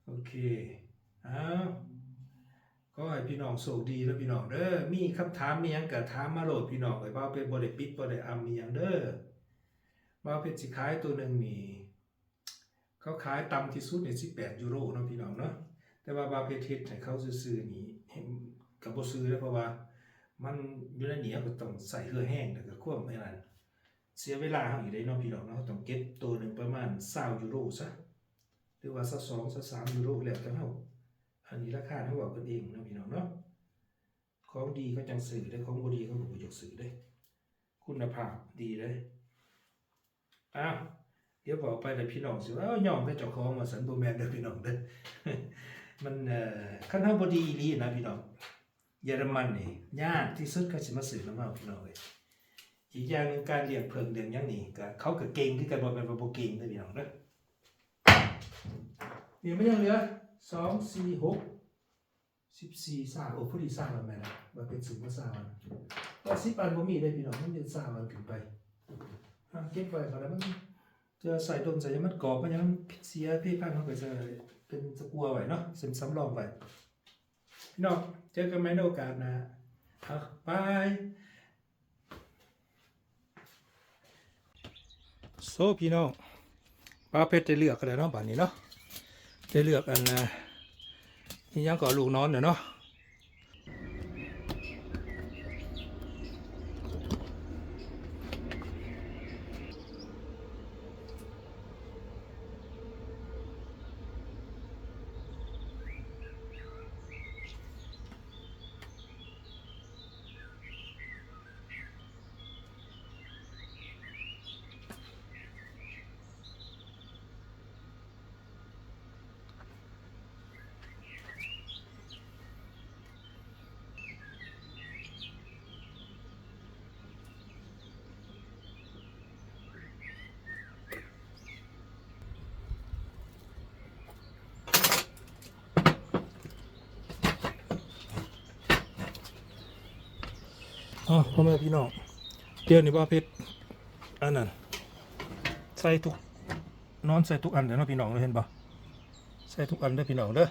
ໂອເຄ ເອົາ ຂໍໃຫ້ພີ່ນ້ອງໂຊກດີເດີພີ່ນ້ອງເດີ. ມີຄຳຖາມມີຫຍັງກໍຖາມມາໂລດພີ່ນ້ອງເອີຍ ບ່າວເພັດບໍ່ໄດ້ປິດບໍ່ໄດ້ອຳອີ່ຫຍັງເດີ. ບ່າວເພັດຊິຂາຍໂຕໜຶ່ງນີ້ ເຂົາຂາຍຕ່ຳທີ່ສຸດນີ້ສິບແປດຢູໂຣເນາະພີ່ນ້ອງເນາະ. ແຕ່ວ່າບ່າວເພັດເຮັດໃຫ້ເຂົາຊື່ໆນີ້ ເຫັນ ກໍບໍ່ຊື່ເດ້ ເພາະວ່າມັນຢູ່ໃນນີ້ ເຮົາກໍຕ້ອງໃຊ້ເຫື່ອແຮງ ແລ້ວກໍຄວາມອັນນັ້ນ ເສຍເວລາເຮົາອີກເດ້ເນາະພີ່ນ້ອງເນາະ. ເຮົາຕ້ອງເກັບໂຕໜຶ່ງປະມານຊາວຢູໂຣຊະ ຫຼືວ່າຊາວສອງ ຊາວສາມຢູໂຣ ແລ້ວແຕ່ເຮົາ. ອັນນີ້ລາຄາເຮົາເວົ້າກັນເອງເນາະພີ່ນ້ອງເນາະ. ຂອງດີເຂົາຈັ່ງຊື້ເດ້ ຂອງບໍ່ດີເຂົາກໍບໍ່ຢາກຊື້ເດ້. ຄຸນນະພາບດີເດ້. ອ້າວ ດຽວເວົ້າໄປແລ້ວພີ່ນ້ອງຊິວ່າ ເອີ ຍ້ອງແຕ່ເຈົ້າຂອງວ່າຊັ້ນ. ບໍ່ແມ່ນເດີພີ່ນ້ອງເດີ. ມັນ ເອີ ຄັນເຮົາບໍ່ດີອີ່ຫຼີນະພີ່ນ້ອງ ເຢຍລະມັນນີ້ຍາກທີ່ສຸດເຂົາຊິມາຊື້ນຳເຮົາພີ່ນ້ອງເອີຍ. ອີກຢ່າງໜຶ່ງ ການລ້ຽງເຜິ້ງລ້ຽງຫຍັງນີ້ ກໍເຂົາກໍເກັ່ງຄືກັນ ບໍ່ແມ່ນວ່າບໍ່ເກັ່ງເດີພີ່ນ້ອງເດີ. ນີ້ມັນຍັງເຫຼືອ ສອງ ສີ່ ຫົກ ສິບສີ່ ຊາວ ໂອ້ ພໍດີຊາວອັນແມ່ນລະ ວ່າເປັນສິບມາຊາວອັນ ວ່າສິບອັນບໍ່ມີເດ້ພີ່ນ້ອງ ມັນເປັນຊາວອັນຂຶ້ນໄປ. ເກັບໄວ້ກໍໄດ້ ມັນຈະໃສ່ດົນໃສ່ຫຍັງ ມັນກອບ ມັນຫຍັງເສຍເພພັງ ເຮົາກໍຈະເປັນຕະກົ່ວໄວ້ເນາະ ເປັນສຳລອງໄວ້. ພີ່ນ້ອງ ເຈີກັນໃໝ່ໃນໂອກາດໜ້າ. ເອົາ ບາຍ. ໂຊ ພີ່ນ້ອງ ບ່າວເພັດໄດ້ເລືອກແລ້ວເນາະ ບາດນີ້ເນາະ ໄດ້ເລືອກອັນ ອີ່ຫຍັງກໍລູກນອນນະເນາະ. ອ້າວ ພໍ່ແມ່ພີ່ນ້ອງ ດຽວນີ້ບ່າວເພັດ ອັນນັ້ນ ໃສ່ທຸກ ນອນໃສ່ທຸກອັນເດີເນາະພີ່ນ້ອງ ເຫັນບໍ່? ໃສ່ທຸກອັນເດີພີ່ນ້ອງເດີ.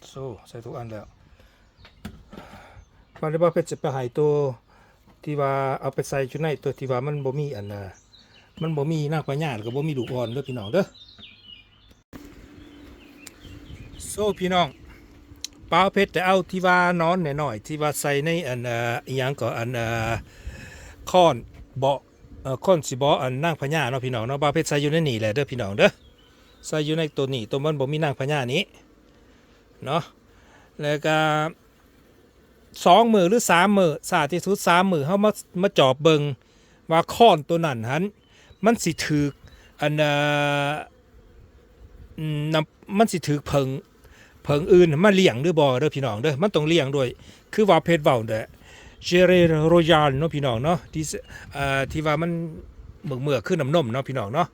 ໂຊ ໃສ່ທຸກອັນແລ້ວ ບາດນີ້ບ່າວເພັດຈະໄປໃຫ້ໂຕທີ່ວ່າເອົາໄປໃສ່ຢູ່ໃນໂຕທີ່ວ່າມັນບໍ່ມີອັນນະ ມັນບໍ່ມີນາງພະຍາ ແລ້ວກໍບໍ່ມີລູກອ່ອນເດີພີ່ນ້ອງເດີ. ໂຊ ພີ່ນ້ອງ ບ່າວເພັດໄດ້ເອົາທີ່ວ່ານອນນ້ອຍໆ ທີ່ວ່າໃສ່ໃນອັນ ເອີ ອີ່ຫຍັງກໍອັນ ເອີ ຄ້ອນເບາະ ເອີ ຄ້ອນຊິເບາະອັນນາງພະຍາເນາະພີ່ນ້ອງເນາະ ບ່າວເພັດໃສ່ຢູ່ໃນນີ້ແຫຼະເດີພີ່ນ້ອງເດີ ໃສ່ຢູ່ໃນໂຕນີ້ ໂຕມັນບໍ່ມີນາງພະຍານີ້ເນາະ. ແລ້ວກະສອງມື້ ຫຼື ສາມມື້ ຊ້າທີ່ສຸດສາມມື້ ເຮົາມາ ມາຈອບເບິ່ງວ່າຄ້ອນໂຕນັ້ນຫັ້ນ ມັນຊິຖືກອັນ ເອີ ມັນຊິຖືກເຜິ້ງ ເຜິ້ງອື່ນມາລ້ຽງຫຼືບໍ່ເດີພີ່ນ້ອງເດີ. ມັນຕ້ອງລ້ຽງດ້ວຍ ຄືວ່າເພັດເວົ້າແຫຼະ Gelée Royale ເນາະພີ່ນ້ອງເນາະ ທີ່ ເອີ ທີ່ວ່າມັນເມືອກໆ ຄືນ້ຳນົມເນາະພີ່ນ້ອງເນາະ.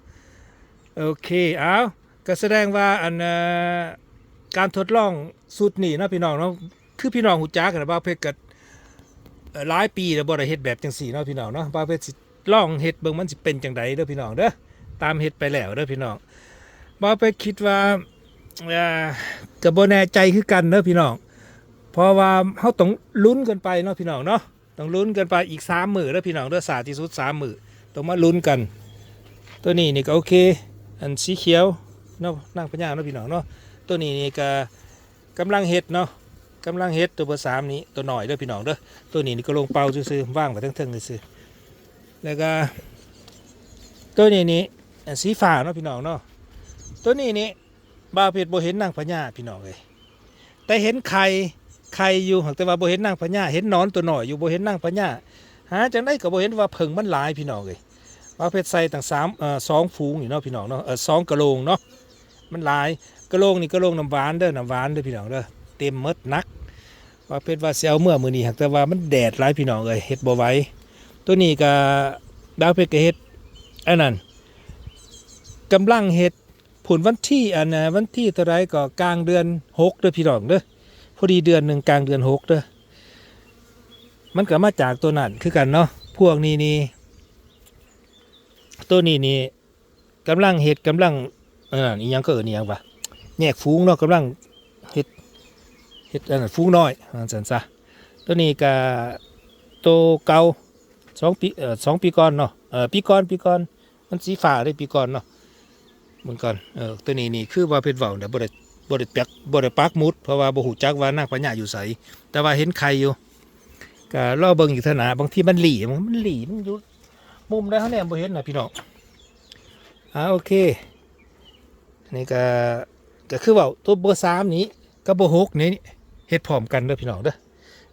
ໂອເຄ ເອົາ ກໍສະແດງວ່າອັນ ເອີ ການທົດລອງຊຸດນີ້ເນາະພີ່ນ້ອງເນາະ ຄືພີ່ນ້ອງຮູ້ຈັກຫັ້ນນະ ບ່າວເພັດກໍ ເອີ ຫຼາຍປີແລ້ວບໍ່ໄດ້ເຮັດແບບຈັ່ງຊີ້ເນາະພີ່ນ້ອງເນາະ. ບ່າວເພັດຊິລອງເຮັດເບິ່ງມັນຊິເປັນຈັ່ງໃດເດີພີ່ນ້ອງເດີ ຕາມເຮັດໄປແລ້ວເດີພີ່ນ້ອງ. ບ່າວເພັດຄິດວ່າ ເອີ ກໍບໍ່ແນ່ໃຈຄືກັນເດີພີ່ນ້ອງ ເພາະວ່າເຮົາຕ້ອງລຸ້ນກັນໄປເນາະພີ່ນ້ອງເນາະ ຕ້ອງລຸ້ນກັນໄປອີກສາມມື້ເດີພີ່ນ້ອງເດີ ຊ້າທີ່ສຸດສາມມື້ ຕ້ອງມາລຸ້ນກັນ. ໂຕນີ້ນີ້ກໍໂອເຄ ອັນສີຂຽວເນາະ ນາງພະຍາເນາະ ພີ່ນ້ອງເນາະ. ໂຕນີ້ນີ້ກໍກຳລັງເຮັດເນາະ ກຳລັງເຮັດ ໂຕເບີສາມນີ້ ໂຕນ້ອຍເດີພີ່ນ້ອງເດີ. ໂຕນີ້ນີ້ກໍລົງເປົ່າຊື່ໆ ວາງໄວ້ເທິງໆຊື່ໆ. ແລ້ວກໍໂຕນີ້ນີ້ ອັນສີຟ້າເນາະ ພີ່ນ້ອງເນາະ. ໂຕນີ້ນີ້ ບ່າວເພັດບໍ່ເຫັນນາງພະຍາພີ່ນ້ອງເອີຍ ແຕ່ເຫັນໄຂ່ ໄຂ່ຢູ່ ຫາກແຕ່ວ່າບໍ່ເຫັນນາງພະຍາ. ເຫັນໜອນໂຕນ້ອຍຢູ່ ບໍ່ເຫັນນາງພະຍາ. ຫາຈັ່ງໃດກໍບໍ່ເຫັນ ວ່າເຜິ້ງມັນຫຼາຍພີ່ນ້ອງເອີຍ. ບ່າວເພັດໃສ່ຕັ້ງສາມ ເອີ ສອງຝູງນີ້ເນາະ ພີ່ນ້ອງເນາະ ເອີ ສອງກະໂຫຼງເນາະ ມັນຫຼາຍ. ກະໂຫຼງນີ້ກະໂຫຼງນ້ຳຫວານເດີ ນ້ຳຫວານເດີພີ່ນ້ອງເດີ ເຕັມໝົດ ໜັກ. ບ່າວເພັດວ່າຊິເອົາເມືອມື້ນີ້ ຫາກແຕ່ວ່າມັນແດດຫຼາຍພີ່ນ້ອງເອີຍ ເຮັດບໍ່ໄຫວ. ໂຕນີ້ກໍ ບ່າວເພັດກໍເຮັດ ອັນນັ້ນ ກຳລັງເຮັດ ພຸ້ນ ວັນທີ ອັນ ວັນທີເທົ່າໃດກໍກາງເດືອນຫົກເດີພີ່ນ້ອງເດີ. ພໍດີເດືອນໜຶ່ງກາງເດືອນຫົກເດີ. ມັນກໍມາຈາກໂຕນັ້ນຄືກັນເນາະ ພວກນີ້ນີ້ ໂຕນີ້ນີ້ກຳລັງເຮັດ ກຳລັງ ອັນນັ້ນ ອີ່ຫຍັງ ເຂົາເອີ້ນອີ່ຫຍັງວະ ແຍກຝູງເນາະ ກຳລັງເຮັດ ເຮັດ ອັນນັ້ນ ຝູງນ້ອຍວ່າຊັ້ນຊະ. ໂຕນີ້ກໍໂຕເກົ່າ ສອງປີ ເອີ ສອງປີກ່ອນເນາະ ເອີ ປີກ່ອນ ປີກ່ອນ ມັນສີຟ້າເດ້ປີກ່ອນເນາະ. ເບິ່ງກ່ອນ ເອີ ໂຕນີ້ນີ້ຄືວ່າເພິ່ນເວົ້ານະ ບໍ່ໄດ້ ບໍ່ໄດ້ປັກ ບໍ່ໄດ້ປັກໝຸດ ເພາະວ່າບໍ່ຮູ້ຈັກວ່ານາງພະຍາຢູ່ໃສ ແຕ່ວ່າເຫັນໄຂ່ຢູ່. ກະລໍເບິ່ງອີກເທື່ອໜ້າ ບາງທີມັນຫຼີ້ ມັນຫຼີ້ ມັນຢູ່ມຸມໃດເຮົາແນມບໍ່ເຫັນນະພີ່ນ້ອງ. ອາ ໂອເຄ ນີ້ກະ ກະຄືເວົ້າ ໂຕເບີສາມນີ້ກັບເບີຫົກນີ້ ເຮັດພ້ອມກັນເດີພີ່ນ້ອງເດີ.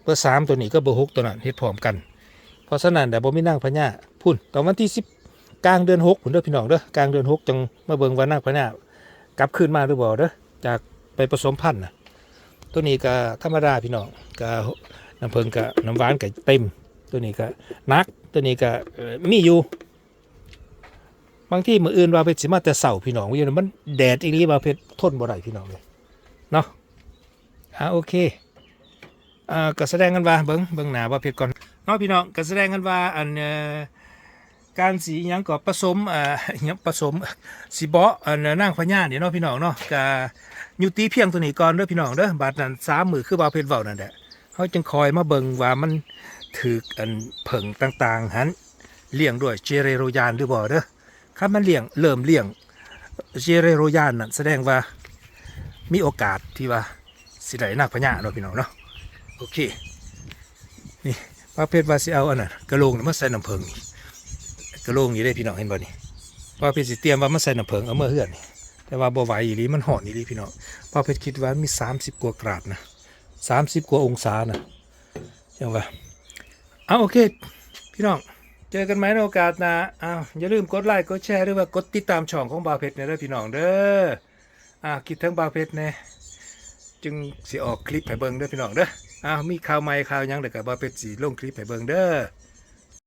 ເບີສາມໂຕນີ້ກັບເບີຫົກໂຕນັ້ນເຮັດພ້ອມກັນ. ເພາະສະນັ້ນແຫຼະ ບໍ່ມີນາງພະຍາພຸ້ນ ຕ້ອງວັນທີສິບ ກາງເດືອນຫົກພຸ້ນເດີພີ່ນ້ອງເດີ. ກາງເດືອນຫົກຈັ່ງມາເບິ່ງວ່ານາງພະຍາກັບຄືນມາຫຼືບໍ່ເດີ ຈາກໄປປະສົມພັນນະ. ໂຕນີ້ກະທຳມະດາພີ່ນ້ອງ ກະນ້ຳເຜິ້ງກະນ້ຳຫວານກະເຕັມ. ໂຕນີ້ກະໜັກ ໂຕນີ້ກະ ເອີ ມີຢູ່. ບາງທີມື້ອື່ນບ່າວເພັດຊິມາແຕ່ເຊົ້າພີ່ນ້ອງ ຢູ່ນີ້ມັນແດດອີ່ຫຼີ ບ່າວເພັດທົນບໍ່ໄດ້ພີ່ນ້ອງເອີຍເນາະ. ອາ ໂອເຄ ອາ ກໍສະແດງກັນວ່າ ເບິ່ງ ເບິ່ງໜ້າບ່າວເພັດກ່ອນເນາະພີ່ນ້ອງ. ກໍສະແດງກັນວ່າ ອັນ ເອີ ການຊິຫຍັງກໍປະສົມ ອາ ຫຍັງປະສົມ ຊິເບາະ ອັນ ນາງພະຍານີ້ເນາະພີ່ນ້ອງເນາະ. ກະຍຸຕິພຽງໂຕນີ້ກ່ອນເດີພີ່ນ້ອງເດີ. ບາດນັ້ນສາມມື້ຄືບ່າວເພັດເວົ້ານັ້ນແຫຼະ ເຮົາຈຶ່ງຄ່ອຍມາເບິ່ງວ່າມັນຖືກ ອັນ ເຜິ້ງຕ່າງໆຫັ້ນລ້ຽງດ້ວຍເຈເຣໂຣຢານຫຼືບໍ່ເດີ. ຄັນມັນລ້ຽງ ເລີ່ມລ້ຽງເຈເຣໂຣຢານນັ້ນ ສະແດງວ່າມີໂອກາດທີ່ວ່າຊິໄດ້ນາງພະຍາເນາະພີ່ນ້ອງເນາະ. ໂອເຄ ນີ້ບ່າວເພັດວ່າຊິເອົາອັນນັ້ນກະໂຫຼງມາໃສ່ນ້ຳເຜິ້ງນີ້ ກະໂຫຼງນີ້ເດ້ພີ່ນ້ອງ ເຫັນບໍ່ນີ້. ບ່າວເພັດຊິຕຽມວ່າມາໃສ່ນ້ຳເຜິ້ງເອົາເມືອເຮືອນນີ້ ແຕ່ວ່າບໍ່ໄຫວອີ່ຫຼີ ມັນຮ້ອນອີ່ຫຼີພີ່ນ້ອງ. ບ່າວເພັດຄິດວ່າມີສາມສິບກວ່າກຣາດນະ ສາມສິບກວ່າອົງສານະ ຈັ່ງວ່າ. ເອົາ ໂອເຄ ພີ່ນ້ອງ ເຈີກັນໃໝ່ໃນໂອກາດໜ້າ. ອ້າວ ຢ່າລືມກົດໄລ ກົດແຊ ຫຼືວ່າກົດຕິດຕາມຊ່ອງຂອງບ່າວເພັດແດ່ເດີພີ່ນ້ອງເດີ. ອ້າວ ຄິດເຖິງບ່າວເພັດແດ່ ຈຶ່ງຊິອອກຄລິບໃຫ້ເບິ່ງເດີພີ່ນ້ອງເດີ. ອ້າວ ມີຂ່າວໃໝ່ຂ່າວຫຍັງແລ້ວກໍບ່າວເພັດຊິລົງຄລິບໃຫ້ເບິ່ງເດີ.